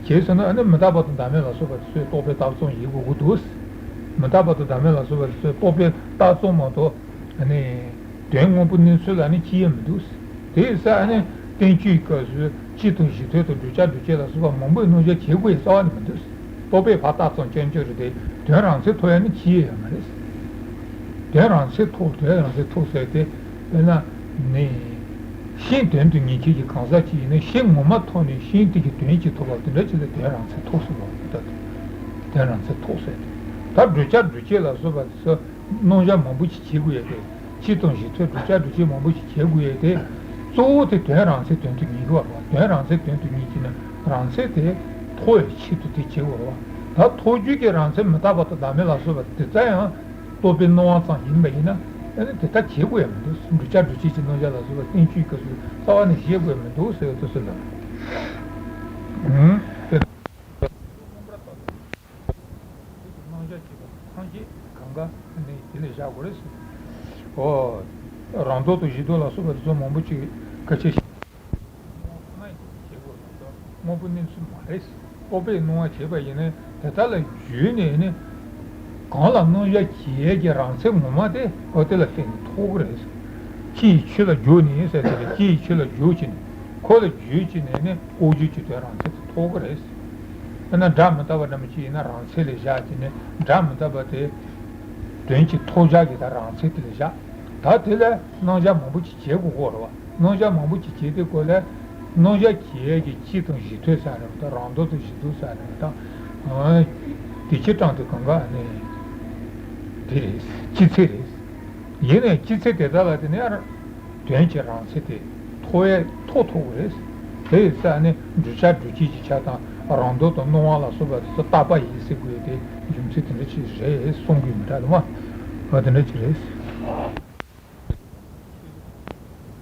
བྱས་སོང་ན། ཨ་ནི་མི་རྟག་པ་དང་བདག་མེད་ལ་སོགས་པ་དེ་ཚོས་རྟོག་པའི་རྟགས་ཙམ་ཡིན་དགོས་ཀྱི་འདུག་མི་རྟག་པ་དང་བདག་མེད་ལ་སོགས་པ་དེ་ཚོས་རྟོག་པའི་རྟགས་ཙམ་མ་གཏོགས། ཨ་ནི། དོན་དངོས་པོ་གནས་ཚུལ་ལ་ནི་སྤྱི་ཡང་མི་འདུག་དེ་ཡིན་ཙང་ཨ་ནི་བསྟན་བཅོས་ཀྱི་སྐབས་སུ་སྤྱི་དང་གཞི་མཐུན་དང་བསྒྲུབ་བྱ་སྒྲུབ་བྱེད་ལ་སོགས་པ་མང་པོས་རྣམ་གཞག་བྱེད་དགོས་ཡ་རྩ་བ་ནས་མི་འདུག་རྟོག་པའི་ཕར་རྟགས་ཙམ་རྐྱང་རྐྱང་རེད་དེ། དོན་རང་མཚན་ཐོགས་ཡ་ནི་སྤྱི་ཡང་མ་རེད། དོན་རང་མཚན་ཐོགས། དོན་རང་མཚན་ཐོགས་ཟེར་དེ་དཔེར་ན་ནི། ཤིང་དོན་དུ་ངེས་མཁན་གྱི་གང་ཟག་ཅིག་ཡིན་ན། ཤིང་ངོ་མ་མཐོང་ནས་ཤིང་དེ་གི་དོན་གཅིག་ཐོབ་པ་དེ་འདྲ་ཅིག་ལ་དོན་རང་མཚན་ཐོགས་ཟེར་བ་རེད། ད་དོན་རང་མཚན་ཐོགས་ཟེར་དེ། ད་བསྒྲུབ་བྱ་སྒྲུབ་བྱེད་ལ་སོགས་པ་དེ་ཚོ་རྣམ་གཞག་མང་པོ་ཞིག་བྱེད་དགོས་ཡ་དེ། སྤྱི་དང་གཞི་མཐུན། བསྒྲུབ་བྱ་སྒྲུབ་བྱེད་མང་པོ་ཞིག་བྱེད་དགོས་ཡ་དེ། གཙོ་བོ་དེ་དོན་རང་མཚན་དོན་དུ་ངེས་དགོས་པ་རེད། དོན་རང་མཚན་དོན་དུ་ངེས་ཀྱི་ན་རང་མཚན་དེ་ཐོགས་ཡ་ཆེད་དུ་དེ་བྱེད་དགོས་རེད་བ། ད་ཐོགས་རྒྱུ་གི་རང་མཚན་མི་རྟག་པ་དང་བདག་མེད་ལ་སོགས་པ་དེ་ཙམ་ཡང་རྟོག་པའི་སྣང་བ་ཙམ་ཡིན་པ་ཡིན་ན། ཨ་ནི་དེ་ལྟར་བྱེད་དགོས་ཡ་མི་འདུག་བསྒྲུབ་བྱ་སྒྲུབ་བྱེད་ཀྱི་རྣམ་གཞག་ལ་སོགས་པ་བསྟན་བཅོས་སྐབས་སུ་རྩ་བ་ནས་བཤད་དགོས་ཡ་མི་འདུག་ཟེར་བའི་དུས་སུ་ལ། ཨུམ། དེ། རྣམ་གཞག་བྱེད་པ་ཐམས་ཅད་གང་ག་ནི་དེ་ལས་བཞག་དགོས་རེད་ཟེར། ཨོ། རང་ལྡོག་དང་གཞན་ལྡོག་ལ་སོགས་པ་དེ་ཚོ་མང་པོ་ཅིག་སྐད་ཆ་བཤད། སྣང་བ་ཁོ་ན་ཡིན་པ་བྱེད་དགོས་མ་གཏོགས་དངོས་པོ་གནས་ཚུལ་མ་རེད་ཟེར། རྟོག་པས་སྣང་བ་བྱེད་པ་ཡིན་ན་དེ་དག་ལ་བརྒྱུད་ནས་ནི། གང་ལ་རྣམ་གཞག་བྱེད་ཡས་ཀྱི་རང་མཚན་ངོ་མ་དེ་ཨོ་དེ་ལ་བརྟེན་ནས་ཐོགས་ཀྱི་རེད་ཟེར། སྤྱི་ཡི་ཆོས་ལ་འཇུག་ནས་ཟེར་དེ་ལ་སྤྱི་ཡི་ཆོས་ལ་འཇུག་བྱས་ནས་ཁོ་ལ་བརྒྱུད་བྱས་ནས་ནི་ལྐོག་གྱུར་གྱི་དོན་རང་མཚན་དེ་ཐོགས་ཀྱི་རེད་ཟེར། དཔེར་ན་སྒྲ་མི་རྟག་པ་འདྲ་མོ་ཅིག་ཡིན་ན་རང་མཚན་ལ་བཞག་བྱས་ནས་སྒྲ་མི་རྟག་པ་དེ་དོན་གྱིས་ཐོགས་བྱ་གི་ད་རང་མཚན་དེ་ལ་བཞག་ད་དེ་ལ་རྣམ་གཞག་མང་པོ་ཅིག་བྱེད་དགོས་ཀྱི་ཡོད་རེད་བ། རྣམ་གཞག་མང་པོ་ཅིག་བྱེད་དུས་སྐབས་ལ་རྣམ་གཞག་བྱེད་ཡས་ཀྱི་སྤྱི་དང་གཞི་མཐུན་ཟེར་ནས་མི་འདུག་རང་ལྡོག་དང་གཞན་ལྡོག་ཟེར་ནས་མི་འདུག་དེ་ཕྱིར་དྲངས་ཏེ་གང་ག་ནི་དེ་རེད། སྤྱི་མཚན་རེད། ཡིན་ནའི་སྤྱི་མཚན་དེ་དག་ལ་དེ་ནས་དོན་གྱི་རང་མཚན་དེ་ཐོགས་ཡས་ཐོགས་ཐུབ་ཀྱི་རེད། དེ་ཡིན་ཙང་ནི་བསྒྲུབ་བྱ་སྒྲུབ་བྱེད་ཀྱི་ཆ་དང་རང་ལྡོག་དང་སྣང་བ་ལ་སོགས་པ་དེ་ཚོ་རྟག་པ་ཡིན་ཟེར་དགོས་ཏེ་རྒྱུ་མཚན་དེ་འདྲ་ཅིག་རེད་གསུང་གི་མི་འདྲ་ལ་མ། འོ་དེ་འདྲ་ཅིག་རེད།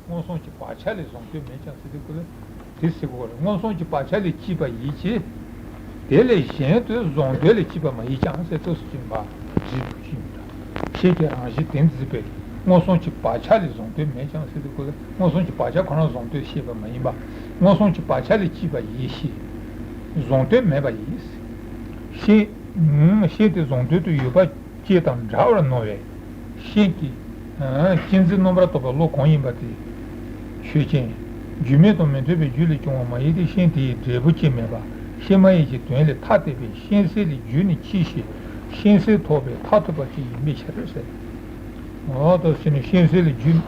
མངོན་སུམ་གྱི་བག་ཆགས་ལས་གཟུང་དོན་མེད་ཀྱང་ཟེར་དུས་སྐབས་ལ་དེ་ཟེར་དགོས་རེད། མངོན་སུམ་གྱི་བག་ཆགས་ལས་སྐྱེས་པ་ཡིན་གྱི། དེ་ལས་གཞན་དུ་གཟུང་དོན་ལས་སྐྱེས་པ་མ་ཡིན་ཀྱང་ཟེར་དུས་སུ་ཅིག་འབའ་རིགས་དུ་ཅིག་མི་འདྲ། ཤེས་ཀྱི་རང་བཞིན་དེ་འཛིན་པས་མངོན་སུམ་གྱི་བག་ཆགས་ལས་གཟུང་དོན་མེད་ཀྱང་ཟེར་དུས་སྐབས་ལ་མངོན་སུམ་གྱི་བག་ཆགས་ཁོ་རང་གཟུང་དོན་ཤེས་པ་མ་ཡིན་པ། མངོན་སུམ་གྱི་བག་ཆགས་ལས་སྐྱེས་པ་ཡིན་ཞེས་གཟུང་དོན་མེད་པ་ཡིན། ཤེས། ཤེས་དེ་གཟུང་དོན་དུ་ཡོད་པ། སྐྱེ་དང་འདྲ་བར་སྣང་བའི་ཤིང་གི་སྤྱི་འཛིན་རྣམ་པར་རྟོག་པའི་བློ་གང་ཡིན་པ་དེ་ཆོས་ཅན། རྒྱུ་མེད་དང་མི་མཐུན་པའི་རྒྱུ་ལས་བྱུང་བ་མ་ཡིན་ཏེ། ཤིང་དེ་ཡི་འབྲས་བུ་ཅིས་མེད་པ། ཤེས་མ་ཡིན་གྱི་དོན་ལས་ཐ་དད་པས་ཤིང་གསལ་ལས་རྒྱུ་ནི་ཕྱིས་ཤིང་། ཤིང་གསལ་ཐོབ་པས་མཐར་ཐུག་པ་ཅིག་ཡིན་པའི་ཕྱིར་ཟེར། འོ་ད་ཟེར་ནས་ཤིང་གསལ་ལས་རྒྱུ།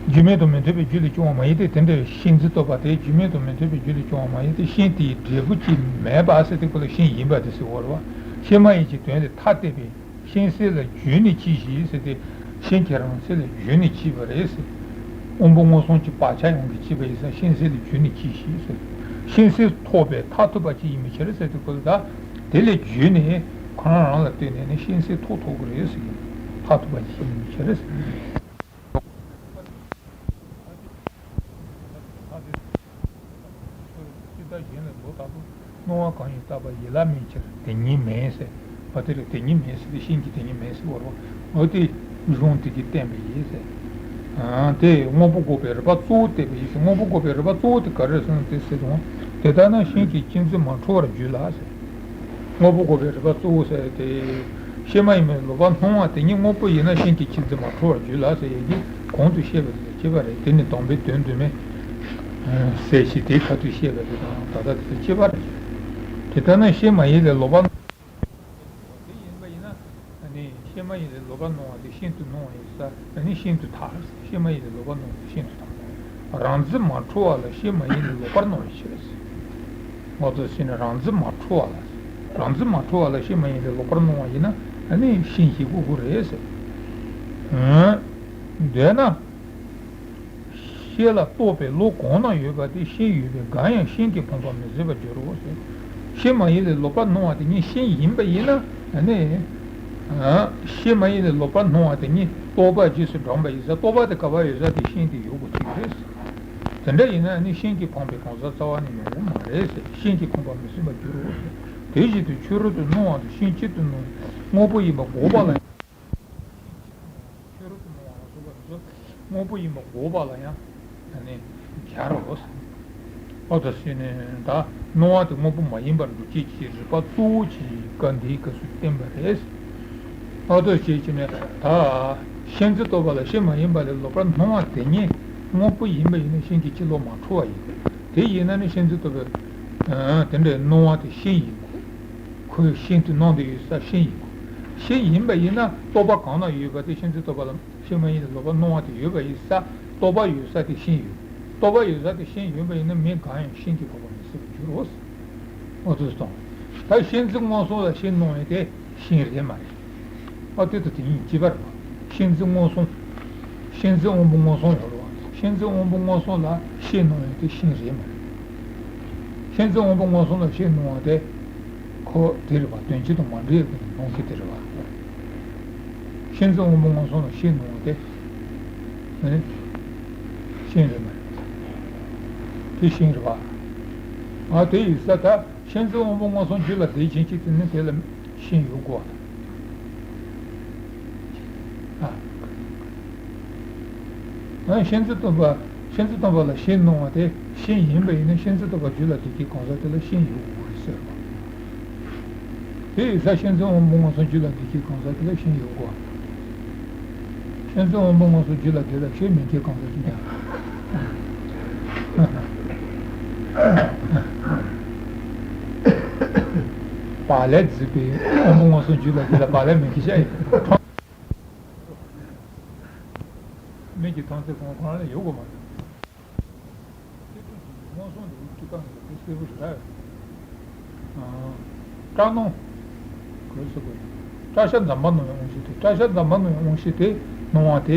རྒྱུ་མེད་དང་མི་མཐུན་པའི་རྒྱུ་ལས་བྱུང་བ་མ་ཡིན་ཏེ། དེ་འདྲ་བའི་ཤིང་འཛིན་རྟོག་པ་དེ་རྒྱུ་མེད་དང་མི་མཐུན་པའི་རྒྱུ་ལས་བྱུང་བ་མ་ཡིན་ཏེ། ཤིང་དེའི་འབྲས་བུ་ཅིས་མེད་པ་ཟེར་དུས་སྐབས་ལ་ཤིང་ཡིན་པ་དེ་ཟེར་བ་རེད་བ། ཤེས་མ་ཡིན་གྱི་དོན་ལས་ཐ་དད་པས་ཤིང་གསལ་ལ་རྒྱུ་ནི་ཕྱིས་ཤིང་ཟེར་ཏེ། ཤིང་གི་རང་མཚན་ལ་རྒྱུ་ནི་ཕྱིས་པ་རེད་ཟེར། དབང་པོ་མངོན་སུམ་གྱི་བག་ཆགས་ཡོང་གི་ཕྱིས་པ་ཡིན་ཙང་ཤིང་གསལ་ལ་རྒྱུ་ནི་ཕྱིས་ཤིང་ཟེར། གཤིན་སྲིད་ཐོགས་པའི་མཐར་ཐུག་པ་ཅིག་ཡིན་པའི་ཕྱིར་ཟེར་དུས་སྐབས་ལ། དེ་ལས་བརྒྱུད་ནས་ཁོ་རང་རང་ལ་ལྟོས་ནས་ནི་གཤིན་སྲིད་ཐོགས་ཐུབ་ཀྱི་རེད་ཟེར་གྱི། མཐར་ཐུག་པ་ཅིག་ཡིན་པའི་ཕྱིར་ཟེར། ཅི་ལྟར་གཞན་ལ་བློ་ལྟ་བུ། སྣང་བ་གང་ཡིན་བརྟགས་པ་ཡིད་ལ་མིན་ཕྱིར་དེ་ཉིད་མིན་ཟེར། བ་དེ་རེད། དེ་ཉིད་མིན་ཟེར་ཏེ་གཤིན་གྱི་དེ་ཉིད་མིན་ཟེར་བ་རེད། འོ་དེ་གཞུང་དེ་གིས་བསྟན་པ་ཡིན་ཟེར། ཨ་དེ་དངོས་པོ་འགོག་པའི་རིགས་པ་གཙོ་བོ་བསྟན་པ་ཡིན་ཟེར། དངོས་པོ་འགོག་པའི་རིགས་པ་གཙོ་བོ་དེ་ག་རེ་ཟེར་ན་དེ་ཟེར་དང་། དེ་ལྟར་ན་གཤིན་གྱི་གཅེས་འཛིན་མ་འཁྲུལ་བར་འགྱུར་ལ་ཟེར། དངོས་པོ་འགོག་པའི་རིགས་པ་གཙོ་བོ་ཟེར་ཏེ། གཤེད་མ་ཡིན་པའི་ལོག་པར་སྣང་བ་དེ་ཉིད་དངོས་པོ་ཡིན་ན་གཤིན་གྱི་གཅེས་འཛིན་མ་འཁྲུལ་བར་འགྱུར་ལ་ཟེར་ཡས་ཀྱི་གོང་དུ་བཤད་པ་དེ་དང་གཅིག་པ་རེད། དེ་ནི་དང་པོའི་དོན་དུ་མེད། ཟེར་ཞིང་དེའི་ཁ་ཐུག་བཤད་པ་དེ་དང་ད་ལྟ་དེ་དང་གཅིག་པ་རེད། དེ་ལྟར་ན་གཤེད་མ་ཡིན་ལས་ལོག་པར། དེ་ཡིན་པ་ཡིན་ན། ཨ་ནི་གཤེད་མ་ཡིན་ལས་ལོག་པར་སྣང་བ་དེ་ཤིན་ཏུ་སྣང་བ་ཡིན་ས། ཨ་ནི་ཤིན་ཏུ་ཐལ། གཤེད་མ་ཡིན་ལས་ལོག་པར་སྣང་བ་དེ་ཤིན་ཏུ་ཐལ། རང་འཛིན་མ་འཁྲུལ་བ་ལ་གཤེད་མ་ཡིན་ལས་ལོག་པར་སྣང་བའི་ཕྱིར་ཟེར། འོ་དེ་བྱས་ནས་རང་འཛིན་མ་འཁྲུལ་བ་ལ། རང་འཛིན་མ་འཁྲུལ་བ་ལ་གཤེད་མ་ཡིན་ལས་ལོག་པར་སྣང་བ་ཡིན་ན་ཨ་ནི་གཤིན་ཞིག་དགོས་ཀྱི་རེད་ཟེར། འོན་ཏེ་ན། གཤེད་ལ་རྟོག་པའི་བློ་གང་ན་ཡོད་པ་དེ་གཤིན་ཡོད་པས་འགའ་ཡང་གཤིན་གྱིས་ཕོངས་པ་མི་སྲིད་པར་འགྱུར་རོ་ཟེར། གཤེད་མ་ཡིན་ལས་ལོག་པར་སྣང་བ་དེ་ཉིད་གཤིན་ཡིན་པ་ཡིན་ན། ཨ་ནི། ཨ་གཤེད་མ་ཡིན་ལས་ལོག་པར་སྣང་བ་དེ་ཉིད་རྟོག་པ་རྗེས་སུ་འབྲངས་པ་ཡིན་ཙང་རྟོག་པ་དེ་ག་པར་ཡོད་ས་དེ་གཤིན་དེ་ཡོད་དགོས་ཀྱི་རེད། དེ་འདྲ་ཡིན་ན་ཨ་ནི་གཤིན་གྱིས་ཕོངས་པའི་གང་ཟག་རྩ་བ་ནས་ཡོང་གི་མ་རེད་ཟེར། གཤིན་གྱིས་ཕོངས་པ་མི་སྲིད་པར་འགྱུར་རོ་ཟེར། དེ་བཞིན་དུ་ཕྱི་རོལ་དུ་སྣང་བ་དང་གཤིན་གཅིག་ཏུ་སྣང་བའི་དངོས་པོ་ཡིན་པ་འགོག་པ་ལ། ཕྱི་རོལ་དུ་སྣང་བ་ལ་སོགས་པ་དེ་ཚོ་དངོས་པོ་ཡིན་པ་འགོག་པ་ལ་ཡང་ཨ་ནི་སྦྱར་རོ། འོ་ད་ཟེར་ནས་ད་སྣང་བ་དེ་དངོས་པོ་མ་ཡིན་པར་འདུ་བྱེད་ཀྱི་རིགས་པ་གཙོ་བོ་ཅིག་སྐབས་འདིའི་སྐབས་སུ་བསྟན་པ་རེད། འོ་ད་ཅེས་བྱས་ནས་ད་གཤིན་རྗེ་རྟོག་པ་ལ་གཤེད་མ་ཡིན་པ་ལས་ལོག་པར་སྣང་བ་དེ་ཉིད་དངོས་པོ་ཡིན་པ་ཡིན་ན་གཤིན་གྱི་གཅེས་ལོག་མ་འཁྲུལ་བ་ཡིན། དེ་ཡིན་ན་ནི་གཤིན་རྗེ་རྟོག་པའི་ཨ་དེ་འདྲའི་སྣང་བ་དེ་གཤིན་ཡིན་དགོས། ཁོས་གཤིན་དུ་སྣང་བསྡད་ཡོད་ས་གཤིན་ཡིན་དགོས། གཤིན་ཡིན་པ་ཡིན་ན་རྟོག་པ་གང་ན་ཡོད་པ་དེ་གཤིན་རྗེ་རྟོག་པ་ལ་གཤེད་མ་ཡིན་ལས་ལོག་པར་སྣང་བ་དེ་ཡོད་པ་ཡིན་ས། རྟོག་པ་ཡོད་ས་དེ་གཤིན་ཡོད། རྟོག་པ་ཡོད་ས་དེ་གཤིན་ཡོད་པ་ཡིན་ན་མི་གང་ཡང་གཤིན་གྱིས་ཕོངས་པ་མི་སྲིད་པར་འགྱུར་རོ། འོ་དེ་སོང་། ད་གཤིན་རྗེ་མངོན་སུམ་ལ་གཤེད་སྣང་བ་དེ་གཤིན་རེད་མ་རེད། ཨ་དེ་དང་དེ་གཉིས་གཅིག་པ་རེད་པ། གཤིན་རྗེ་མངོན་སུམ། གཤིན་རྗེ་དབང་པོ་མངོན་སུམ་ལ་རེད་པ། གཤིན་རྗེ་དབང་པོ་མངོན་སུམ་ལ་གཤེད་སྣང་བ་དེ་གཤིན་རེད་མ་རེད། གཤིན་རྗེ་དབང་པོ་མངོན་སུམ་ལ་གཤེད་སྣང་བ་དེ་ཁོ་དེ་རེད་པ། དོན་སྤྱི་དང་མ་འདྲེས་པའི་སྣང་གི་དེ་རེད་པ། གཤིན་རྗེ་དབང་པོ་མངོན་སུམ་ལ་གཤེད་སྣང་བ་དེ་ནི་གཤིན་རེད་མ་རེད། དེ་གཤིན་རེད་པ། ཨ་དེ་ཡིན་ཙང་ད། གཤིན་རྗེ་དབང་པོ་མངོན་སུམ་རྒྱུད་ལ་དེ་བཞིན་གཤེགས་ཏེ་ནི་དེ་ལ་གཤིན་ཡོད་དགོས་པ་དང་། ཨ། གཤིན་རྗེ་སྟོན་པ། གཤིན་རྗེ་སྟོན་པ་ལ་གཤེད་སྣང་བ་དེ་གཤིན་ཡིན་པ་ཡིན་ན་གཤིན་རྗེ་སྟོན་པ་རྒྱུད་ལ་དེ་སྐྱེས་གང་ཟག་དེ་ལ་གཤིན་ཡོད་དགོས་པ་རེད་ཟེར་བ། དེ་ཡིན་ཙང་གཤིན་རྗེ་དབང་པོ་མངོན་སུམ་རྒྱུད་ལ་དེ་སྐྱེས་གང་ཟག་དེ་ལ་གཤིན་ཡོད་དགོས་པ། གཤིན་རྗེ་དབང་པོ་མངོན་སུམ་རྒྱུད་ལ་དེ་ལ་གཤེད་མི་སྐྱེ་གང་ཟག་ཅི་ཡང་། བག་ལེབ་བརྫིས་པའི་དབང་པོ་མངོན་སུམ་རྒྱུད་ལ་དེ་ལ་བག་ལེབ་མི་སྐྱེ་ཤ་ཡིན། མིག་གིས་མཐོང་ཚེ་ཁོང་ཁོ་རང་ལ་ཡོད་དགོས་མ་རེད། ཁྱེད་ཚོ་ཅིག་མངོན་སུམ་དེ་སྤྲུལ་སྐར་ནང་ལ་གསལ་པོ་ཞེ་དྲག་ཡོད། སྐྲག་སྣང་། གོས་སུ་གོས། སྐྲ་ཤད་འཛམ་བུ་གླིང་དབང་ཤེས་དེ། སྐྲ་ཤད་འཛམ་བུ་གླིང་དབང་ཤེས་དེ་སྣང་བ་དེ།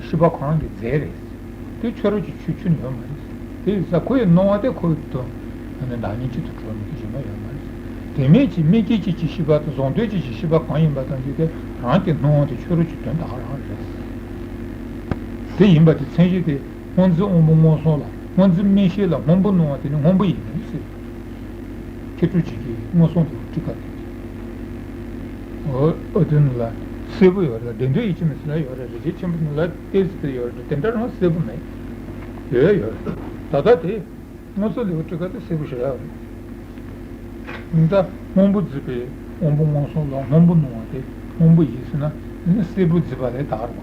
ཤེས་པ་ཁོ་རང་གི་རྫས་རེད། དེ་ཕྱི་རོལ་གྱི་ཆོས་ཁྱོན་ནས་ཡོད་མ་རེད། དེ་ཡིན་ཙང་ཁོ་ཡི་སྣང་བ་དེ་ཁོ་ཡི་དོན་ནི་བདག་ཉིད་གཅིག་ཏུ་གྲུབ་མི་དེ་གཞན་པ་ཡོད་མ་རེད། དེ་མིན་གྱི་དམིགས་བཅས་གཅིག་གི་ཤེས་པ་དང་གཟུང་དོན་གཅིག་གི་ཤེས་པ་གང་ཡིན་པ་ཐམས་ཅད་དེ་རང་གི་སྣང་བ་དེ་ཕྱི་རོལ་གྱི་དོན་དག་རང་རེད། དེ་ཡིན་པ་དེ་མཚན་གཞི་དེ། སྔོ་འཛིན་དབང་པོ་མངོན་སུམ་ལ། སྔོ་འཛིན་མིག་ཤེས་ལ་སྔོན་པོ་སྣང་བ་དེ་ནི་སྔོན་པོ་ཡིན་ཟེར། ཁྱེད་ཚོ་གཅིག་གིས་མངོན་སུམ་དུ་སྤྲུལ་སྐར་དེ། འོ་འོ་དེ་ནི་ལ་གསལ་པོ་ཡོད་རེད། བདེ་འདོད་ཡིད་ཆེས་མི་སེར་ལ་ཡོད་རེད། རེ་ཆེ་ཆེན་པོ་ནི་ལ་ཏོག་ཙམ་ཡོད་རེད། དེ་འདྲ་རང་གསལ་པོ་མེད། ཡོད་ཡོད། ད་ལྟ་དེ། སྔོ་ཚལ་ལེའུ་སྤྲུལ་སྐར་དེ་གསལ་པོ་ཞེ་དྲག་རེད། ད་སྔོན་པོ་བརྫིས་པའི་དབང་པོ་མངོན་སུམ་ལ་སྔོན་པོ་སྣང་བ་དེ་སྔོན་པོ་ཡིན་ཟེར་ན་ནི་གསལ་པོ་བརྫིས་པ་ལས་དག་རེད་བ།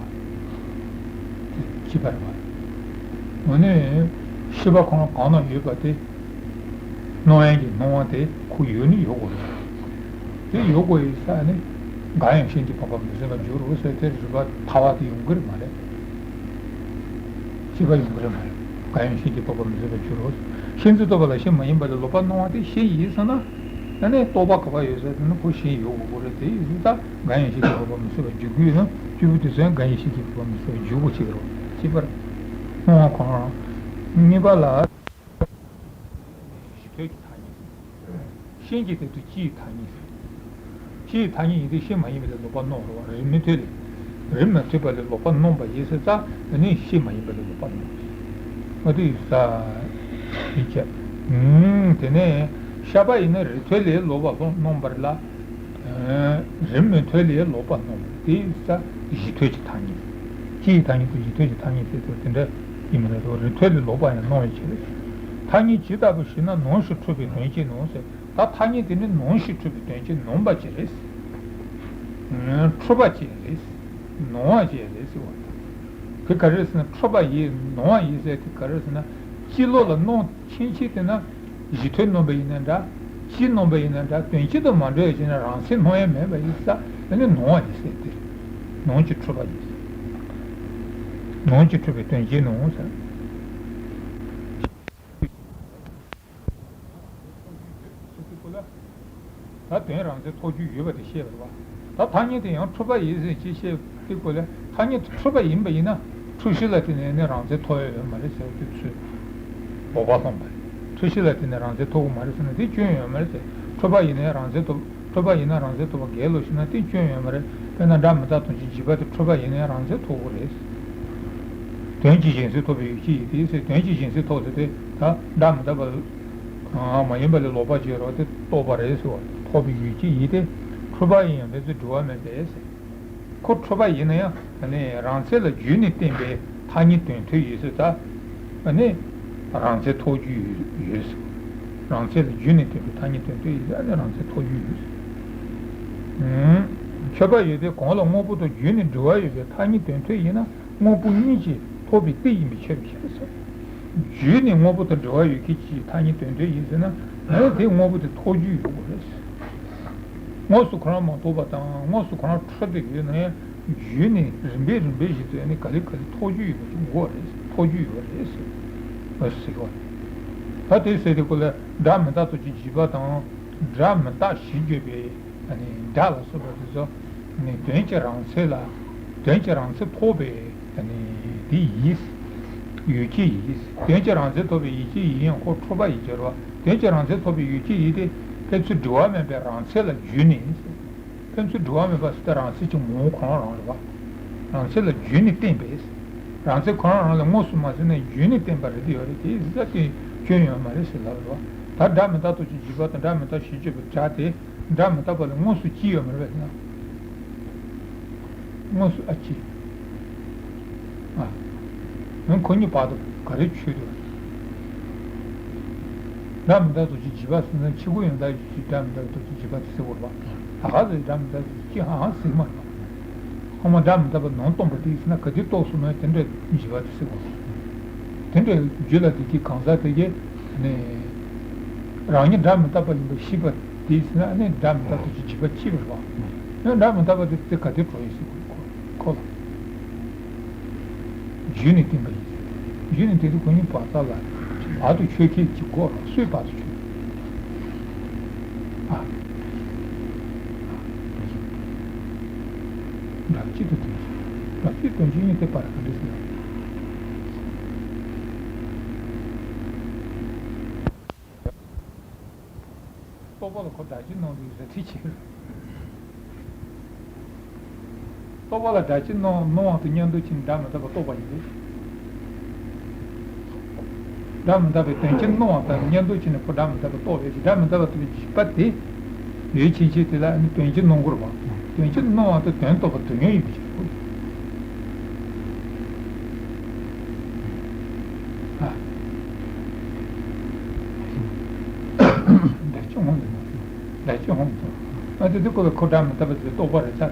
དེ་ཅི་པ་རེད་བ། འོ་ནས་ཤེས་པ་ཁོ་རང་གང་ན་ཡོད་པ་དེ་སྣང་ཡན་གྱི་སྣང་བ་དེ་ཁོ་ཡོད་ནི་ཡོད་དགོས་རེད། དེ་ཡོད་དགོས་ཡིན་ས་ནི་འགའ་ཡང་གཞན་གྱིས་ཕོངས་པ་མི་སྲིད་པར་འགྱུར་རོ་ཟེར་དེ་རིགས་པ་ཐལ་བ་དེ་ཡོང་གི་རེད་མ་རེད། ཤེས་པ་ཡོང་གི་རེད་མ་རེད། འགའ་ཡང་གཞན་གྱིས་ཕོངས་པ་མི་སྲིད་པར་འགྱུར་རོ། གཤིན་རྗེ་རྟོག་པ་ལ་གཤེད་མ་ཡིན་པ་ལས་ལོག་པར་སྣང་བ་དེ་གཤིན་ཡིན་ཟེར་ན། ཨ་ནི་རྟོག་པ་ག་པར་ཡོད་ཟེར་ན་ཁོ་གཤིན་ཡོད་དགོས་ཀྱི་རེད། དེ་ཡིན་ཙང་འགའ་ཡང་གཞན་གྱིས་ཕོངས་པ་མི་སྲིད་པར་འགྱུར་གྱི་ཡོད་ན་བཅུ་པོ་དེ་ཚོ་ཡང་འགའ་ཡང་གཞན་གྱིས་ཕོངས་པ་མི་སྲིད་པར་འགྱུར་དགོས་ཀྱི་རེད། ཅེས་པར། སྣང་བ་གང་རུང་། གཉིས་པ་ལ། ཐོས་ཀྱི་ཐ་སྙད་ཟེར། ཤན་གྱི་སྟེང་དུ་སྤྱིའི་ཐ་སྙད་ཟེར། སྤྱིའི་ཐ་སྙད་ཡིན་ཏེ་ཤན་མ་ཡིན་པ་ལ་ལོག་པར་སྣང་བ་རེད་བ། རིགས་མི་མཐུན་ལས། རིགས་མི་མཐུན་པ་ལས་ལོག་པར་སྣང་བ་ཡིན་ཟེར་ཙང་དེ་ནི་ཤན་མ་ཡིན་པ་ལ་ལོག་པར་སྣང་བ་ཟེར། འོ་དེ་ཡིན་ས་ཡིན་ཀྱང་། དེ་ནས་ཤ་པ་ཡིན་ན་རིགས་མཐུན་ལས་ལོག་པར་སྣང་བ་རེད་ལ། རིགས་མི་མཐུན་ལས་ལོག་པར་སྣང་བ་དེ་ཡིན་ས་གཞི་མཐུན་གྱི་ཐ་སྙད། སྤྱིའི་ཐ་སྙད་དང་གཞི་མཐུན་གྱི་ཐ་སྙད་ཟེར་དུས་དེ་འདྲ་ཡིན་མ་རེད་དོ། རིགས་མཐུན་ལས་ལོག་པར་ཡང་སྣང་བའི་ཕྱིར། ཐ་སྙད་ཇི་ལྟ་བུ་ཞེ་ན་ནང་བཞིན་འཁྲུལ་པའི་དོན་ཅན་ནོ་ཟེར། ད་ཐ་སྙད་དེ་ནི་ནང་བཞིན་འཁྲུལ་པའི་དོན་ཅན་ནོ་པ་ཅིག་རེད། འཁྲུལ་པ་ཅིག་རེད། ནོ་བ་ཅིག་རེད་ཟེར་བ་དང་། དེ་ག་རེ་ཟེར་ན་འཁྲུལ་པ་ཡིན་ནོ་བ་ཡིན་ཟེར་དེ་ག་རེ་ཟེར་ན། སྤྱི་ལོགས་ལ་སྣང་ཕྱིན་ཆད་དེ་ན། གཞི་མཐུན་སྣང་བ་ཡིན་ན་འདྲ། སྤྱི་སྣང་བ་ཡིན་ན་འདྲ། དོན་སྤྱི་དང་མ་འདྲ་བའི་ཕྱིར་ན་རང་མཚན་སྣང་ཡ་མེད་པ་ཡིན་ས། ཨ་ནི་ནོ་བ་ཡིན་ཟེར་ཏེ། ནང་གི་འཁྲུལ་པ་ཡིན་ཟེར། ནང་གི་འཁྲུལ་པའི་དོན་ཅན་ནོ་ཟེར། ད་དོན་རང་མཚན་ཐོགས་རྒྱུ་ཡོད་པ་དེ་བཤད་པ་རེད་བ། ད་ཐ་སྙད་དེ་ཡང་འཁྲུལ་པ་ཡིན་ཟེར་ཅེས་བཤད་དེ་སྐོར་ལ། ཐ་སྙད་དེ་འཁྲུལ་པ་ཡིན་པ་ཡིན་ན། འཁྲུལ་གཞི་ལ་བརྟེན་ནས་ནི་རང་མཚན་ཐོགས་ཡ་ཡོད་མ་རེད་ཟེར་བ་དེ་ཚོས་ལོག་པར་སློང་བ་རེད། འཁྲུལ་གཞི་ལ་བརྟེན་ནས་རང་མཚན་ཐོགས་ཀྱི་མ་རེད་ཟེར་ན་དེ་སྐྱོན་ཡོད་མ་རེད་ཟེར། འཁྲུལ་པ་ཡིན་ན་ཡང་རང་མཚན་ཐོགས། འཁྲུལ་པ་ཡིན་ན་རང་མཚན་ཐོགས་པ་འགལ་ལོ་ཞེ་ན་དེ་སྐྱོན་ཡོད་མ་རེད། དཔེར་ན་སྒྲ་མི་རྟག་དོན་གཅིག་འཇིག་པ་དེ་འཁྲུལ་པ་ཡིན་ན་ཡང་རང་མཚན་ཐོགས་ཀྱི་རེད། དོན་གཅིག་གཞན་མཚན་ཐོགས་པའི་ཡུལ་གཅིག་ཡིན་ཏེ་ཟེར། དོན་གཅིག་གཞན་མཚན་ཐོགས་ཟེར་དེ་ད་སྒྲ་མི་རྟག་པ། མ་ཡིན་པ་ལས་ལོག་པ་ཅིག་རོ་དེ་རྟོགས་པ་རེད་ཟེར་བ། ཐོགས་པའི་ཡུལ་གཅིག་ཡིན་ཏེ། འཁྲུལ་པ་ཡིན་ཡང་ཕན་ཚུན་འབྲེལ་བ་མེད་པས་ཟེར། ཁོ་འཁྲུལ་པ་ཡིན་ན་ཡང་ནི་རང་མཚན་ལ་རྒྱུ་ནས་བརྟེན་པའི་ཐ་སྙད་དོན་མཐུན་ཡོད་ཟེར་ད། ནི་རང་མཚན་ཐོགས་རྒྱུ་ཡོད་ཟེར། རང་མཚན་ལ་རྒྱུ་ནས་བརྟེན་པའི་ཐ་སྙད་དོན་མཐུན་ཡོད་ཟེར་ནི་རང་མཚན་ཐོགས་རྒྱུ་ཡོད་ཟེར། ཁྱད་པར་ཡོད་དེ་གང་ལ་དངོས་པོ་དང་རྒྱུ་ནས་འབྲེལ་བ་ཡོད་པའི་ཐ་སྙད་དོན་མཐུན་ཡིན་ན། དངོས་པོ་གཉིས་ཀྱིས་ཐོགས་པའི་རྟེན་ཡིན་པའི་ཕྱིར་ཟེར། རྒྱུ་ནས་དངོས་པོ་དང་འབྲེལ་བ་ཡོད་མཁན་གྱི་ཐ་སྙད་དོན་མཐུན་ཡིན་ཟེར་ན། ཨ་ནི་དེ་དངོས་པོ་དེ་ཐོགས་རྒྱུ་ཡོད་དགོས་རེད། དངོས་སུ་ཁོ་རང་མ་ཐོགས་པ་དང་དངོས་སུ་ཁོ་རང་འཁྲུལ་བསྡད་ཡོད་ན་ཡང་རྒྱུ་ནས་རིམ་པས་རིམ་པས་བཞིན་དུ་ཨ་ནི་ག་ལེ་ག་ལེ་ཐོགས་རྒྱུ་ཡོད་པ་ཅིག་དགོས་རེད། ཐོགས་རྒྱུ་ཡོད་རེད་ཟེར། ཨ་ཟེར་བ། ད་དེ་ཟེར་དེ་ཀོ་ལ་སྒྲ་མི་རྟག་ཏུ་ཅིག་འཇིག་པ་དང་། སྒྲ་མི་རྟག་ཞེས་བརྗོད་པའི་ཨ་ནི་སྒྲ་ལ་སོགས་པ་དེ་ཚོ་ནི་དོན་གྱི་རང་མཚན་ལ། དོན་གྱི་རང་མཚན་ཐོགས་པའི་ཨ་ནི་དེ་ཡིན། ཡུལ་སྐྱེ་ཡིན། དོན་གྱི་རང་མཚན་ཐོགས་པའི་ཡུལ་སྐྱེ་ཡིན་ཡང་ཁོ་འཁྲུལ་པ་ཡིན་གྱི་རེད་བ། དོན་གྱི་རང་མཚན་ཐོགས་པའི་ཡུལ་སྐྱེ་ཡིན་ཏེ། ཕན་ཚུན་འབྲེལ་བ་མེད་པའི་རང་མཚན་ལ་རྒྱུ་ནས། ཕན་ཚུན་འབྲེལ་བ་མེད་པ་ཟེར་ཏེ་རང་མཚན་གྱི་ངོ་བོ་ཁོ་རང་རང་རེད་བ། རང་མཚན་ལ་རྒྱུ་ནས་བརྟེན་པས། རང་མཚན་ཁོ་རང་རང་ལ་དངོས་སུ་མ་ཟིན་ནས་རྒྱུ་ནས་བརྟེན་པ་རེད་དེ་ཡོད་རེད་དེ་ཟེར་ཏེ་སྐྱོན་ཡོད་མ་རེད་ཟེར་ལབ་རེད་བ། ད་སྒྲ་མི་རྟག་ཏུ་ཅིག་འཇིག་པ་དང་སྒྲ་མི་རྟག་ཞེས་བརྗོད་པའི་སྒྲ་དེ། སྒྲ་མི་རྟག་པ་ལ་དངོས་སུ་སྐྱེས་ཡོད་མ་རེད་པས་ན། དངོས་སུ་ཨ་ཅི། ཨ། ཡང་ཁོ་གཉིས་བར་དུ་ག་རེ་ཆོད་དུ། སྒྲ་མི་རྟག་ཏུ་ཅིག་འཇིག་པ་ཟེར་ན་ཕྱི་སྒོ་ཡང་དག་ཅིག་སྒྲ་མི་རྟག་ཏུ་ཅིག་འཇིག་པ་དེ་ཟེར་བ་རེད་པ། ད་ག་ཟེར་སྒྲ་མི་རྟག་ཏུ་ཅིག་ཧང་ཧང་ཟེར་མ་རེད་པ། ཁོ་མ་སྒྲ་མི་རྟག་པ་ནང་སྟོང་པ་དེ་ཟེར་ན་ག་དུས་རྟོགས་སོང་ན་དེ་འདྲ་འཇིག་པ་དེ་ཟེར་བ་རེད། དེ་འདྲ་རྒྱུད་ལ་དེ་གི་གང་ཟག་དེ་གས་ནས་རང་ཉིད་སྒྲ་མི་རྟག་པ་ཡིན་པ་ཤེས་པ་དེ་ཟེར་ན་ནི་སྒྲ་མི་རྟག་ཏུ་ཅིག་འཇིག་པ་སྐྱེས་པ་རེད་པ། ཡང་སྒྲ་མི་རྟག་པ་དེ་དེ་ག་དུས་གྲོལ་ཡིན་ཟེར་དགོས་ཁོ་ལ། རྒྱུ་ནས་བརྟེན་པ་ཡིན། རྒྱུ་ནས་བརྟེན་དུས་ཁོ་གཉིས་བར་ཐག་ལ་བར་དུ་ཆོད་མཁན་གྱི་སྒོ་རང་སོའི་བར་དུ་ཆོད། ཨ། སྒྲ་སྤྱི་དང་དོན་སྤྱི། སྒྲ་སྤྱི་དོན་སྤྱི་གཉིས་དེ་བར་ག་འདྲ་ཟེར་ན། རྟོག་པ་ལ་ཁོ་སྒྲ་སྤྱི་སྣང་དུས་ཟེར་ཁྲིད་ཕྱིར། རྟོག་པ་ལ་སྒྲ་སྤྱི་སྣང་སྣང་བ་དང་མཉམ་དུ་ཕྱིན་སྒྲ་མི་རྟག་པ་རྟོགས་པ་ཡིན་ཏེ། སྒྲ་མི་རྟག་པའི་དོན་སྤྱི་སྣང་བ་དང་མཉམ་དུ་ཕྱིན་ནས་ཁོ་སྒྲ་མི་རྟག་པ་རྟོགས་པའི་སྒྲ་མི་རྟག་པ་རྟོགས་པའི་འཇིག་པ་དེ། ཡོད་ཕྱིན་ཆད་དེ་ལ་ནི་དོན་སྤྱི་སྣང་གི་རེད་པ། དོན་སྤྱི་སྣང་བ་དང་དོན་རྟོགས་པ་དོན་ཡོད་ཡིན་པའི་ཕྱིར་རོ། ཨ། སྒྲ་སྤྱི་སྣང་དུ་སྣང་། སྒྲ་སྤྱི་སྣང་དུ་སྣང་། ཨ་དེ་དེ་ཀོ་ལ་ཁོ་སྒྲ་མི་རྟག་པ་དེ་རྟོགས་པ་རེད་ད།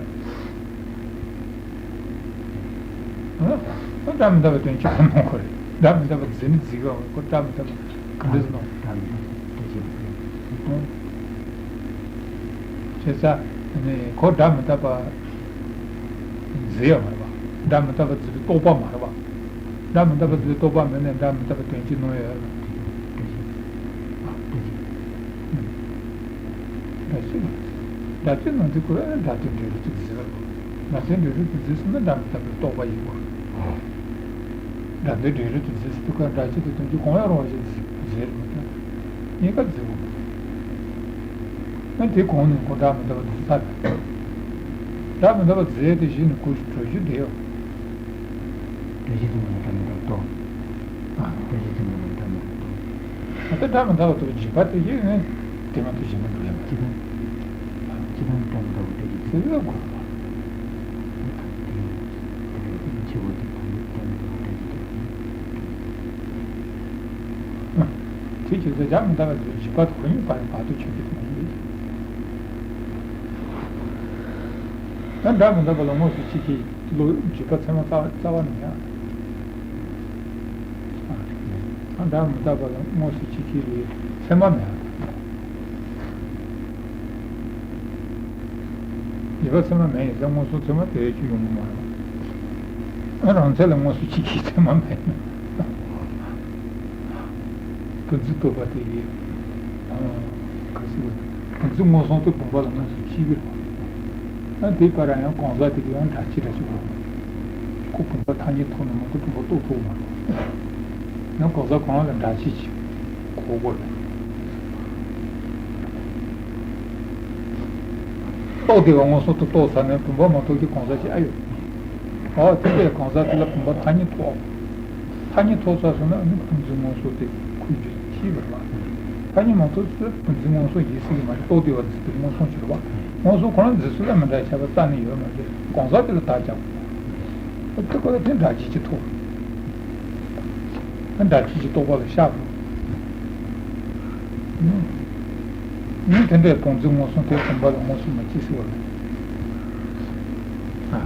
ཨ་སྒྲ་མི་རྟག་པའི་དོན་སྤྱི་ཁོ་སྣང་གི་རེད། སྒྲ་མི་རྟག་པ་རྫས་ནི་རྫས་ཀྱི་ཁོ་སྒྲ་མི་རྟག་པ་ག་འདྲ་སྣང་། སྒྲ་མི་རྟག་པ་རྫས་ཀྱི་སྟོང་། བྱས་ཙང་ནི་ཁོ་སྒྲ་མི་རྟག་པ་རྫས་ཡོད་མ་རེད་པ། སྒྲ་མི་རྟག་པ་རྫས་པའི་རྟོག་པ་མ་རེད་པ། སྒྲ་མི་རྟག་པ་རྫས་པའི་རྟོག་པ་མེད་ན་སྒྲ་མི་རྟག་པའི་དོན་སྤྱི་སྣང་ཡོད་ལ། སྒྲ་སྤྱི་སྣང་དུས་ཁོ་སྒྲ་དོན་འབྲས་རོལ་དུ་རྫས་པ་རེད་པ། སྒྲ་དོན་འབྲས་རོལ་དུ་རྫས་ཟེར་ན་སྒྲ་མི་རྟག་པའི་རྟོག་པ་ཡིན་པ། སྒྲ་དོན་འབྲས་རོལ་དུ་རྫས་ཟེར་དུས་ཁོ་སྒྲ་སྤྱི་དང་དོན་སྤྱི་གང་ཡང་རུང་བ་ཞིག་རྫས་རེད་མ་གཏོགས། གཉིས་ཀ་རྫི་བོ། ཨ་དེ་གོང་ནས་ཁོ་སྒྲ་མི་རྟག་པ་དེ་ཚར། སྒྲ་མི་རྟག་པ་རྫི་ཡས་དེ་གཞི་ནས་ཁོ་གྲོལ་རྒྱུ་དེ་ཡོད། སྒྲ་གཞི་ཚང་མ་ལ་སྒྲ་མི་རྟག་པ་རྟོགས། ཨ། སྒྲ་གཞི་ཚང་མ་ལ་སྒྲ་མི་རྟག་པ་རྟོགས། ཨ་ད་སྒྲ་མི་རྟག་པ་རྟོགས་པའི་འཇིགས་པ་དེ་ཡིན་ནས་དེ་མ་གཏོགས་གཞན་མི་འདུག་ཡ། སྤྱིར་བཏང་། སྤྱིར་བཏང་སྒྲ་མི་རྟག་པ་རྟོགས་པའི་འཇིགས་པ་དེ་ལ་གོ་དགོས་པ། དེ་ཡིན། དེ་ལ་ཡིན་ཆེ་བོ་དེ་དང་པོ་སྒྲ་མི་རྟག་པ་རྟོགས་པའི་འཇིགས་པ་དེ་ཡིན། དེ་བྱས་ཙང་སྒྲ་མི་རྟག་པ་རྟོགས་པའི་འཇིགས་པ་དེ་ཁོ་ཡིན་པ་ཡིན་བར་དུ་ཆོད་ཀྱི་མ་ཡིན། ད་སྒྲ་མི་རྟག་པ་ལ་དངོས་སུ་ཅི་སྐྱེ་ལོ་འཇིགས་པ་ཚད་མ་རྩ་རྩ་བ་ནས་ཡང་། ཨ། སྒྲ་མི་རྟག་པ་ལ་དངོས་སུ་ཅི་སྐྱེ་ལོ་ཚད་མ་མེད། འཇིགས་པ་ཚད་མ་མེད་ཡིན་ཙང་དངོས་སུ་ཚད་མ་དེ་ཅི་ཡོང་གི་མ་རེད། ཨ་རང་ཚད་ལ་དངོས་སུ་ཅི་སྐྱེ་ཚད་མ་མེད་ན། བུམ་འཛིན་རྟོག་པ་དེ་གིས། ཨ། ག་ཟེར་བ། བུམ་འཛིན་མངོན་སུམ་དེ་བུམ་པ་ལ་དངོས་སུ་སྐྱེ་གི་རེད། ཨ་དེའི་བར་ཡང་གང་ཟག་དེ་གིས་ཡང་འདྲ་སྐྱེ་འདྲ་སྐྱེ་དགོས། ཁོ་བུམ་པ་ཐ་སྙད་ཐོག་ནས་མ་གཏོགས་བུམ་པ་རྟོགས་ཐུབ་མ་རེད། ཡང་གང་ཟག་གང་ལ་འདྲ་སྐྱེ་གི་གོ་དགོས་རེད། རྟོགས་བདེ་བ་མངོན་སུམ་དུ་རྟོགས་ཚར་ནས་བུམ་པ་མ་རྟོགས་ཀྱི་གང་ཟག་ཅིག་ཨ་ཡོད། ཨ་དེ་འདྲའི་གང་ཟག་དེ་ལ་བུམ་པ་ཐ་སྙད་ཐོགས། ཐ་སྙད་ཐོགས་ཚར་སོང་ན་ཨ་ནི་བུམ་འཛིན་མངོན་སུམ་དེ་ཁོའི་རྒྱུད་སྐྱེས་པ་རེད་པ། ཐ་སྙད་མ་ཐོགས་ཚེ་བུམ་འཛིན་མངོན་སུམ་ཡིན་སྲིད་ཀྱི་མ་རེད། རྟོགས་བདེ་བ་འཛིན་པའི་མངོན་སུམ་ཅིག་རེད་པ། མངོན་སུམ་ཁོ་རང་འཛིན་ཚུལ་ལ་མི་འདྲ་ཁྱད་པར་རྩ་ནས་ཡོད་མ་རེད། གང་ཟག་དེ་ལ་བརྡ་རྒྱག་དགོས། དེ་ཁོ་ལ་དེ་འདྲ་སྐྱེ་ཅི་ཐུབ། འདྲ་མཆིས་ཀྱི་རྟོག་པ་ལ་བཤགས་དགོས། ནི་དེ་འདྲའི་བུམ་འཛིན་མངོན་སུམ་དེ་བུམ་པ་ལ་མངོན་སུམ་མ་སྐྱེས་སྲིད་པ་རེད། ཨ།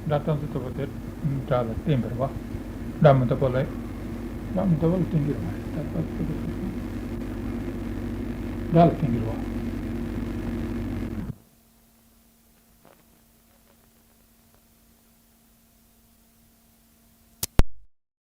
སྒྲ་རྟག་འཛིན་རྟོག་པ་དེ་སྒྲ་ལ་བརྟེན་པ་རེད་པ། སྒྲ་མི་རྟག་པ་ལ། སྒྲ་མི་རྟག་པ་ལ་བརྟེན་གྱི་རེད་མ་རེད། རྟག་པ་རྟག་པ་སྒྲ་ལ་བརྟེན་གྱི་རེད་པ།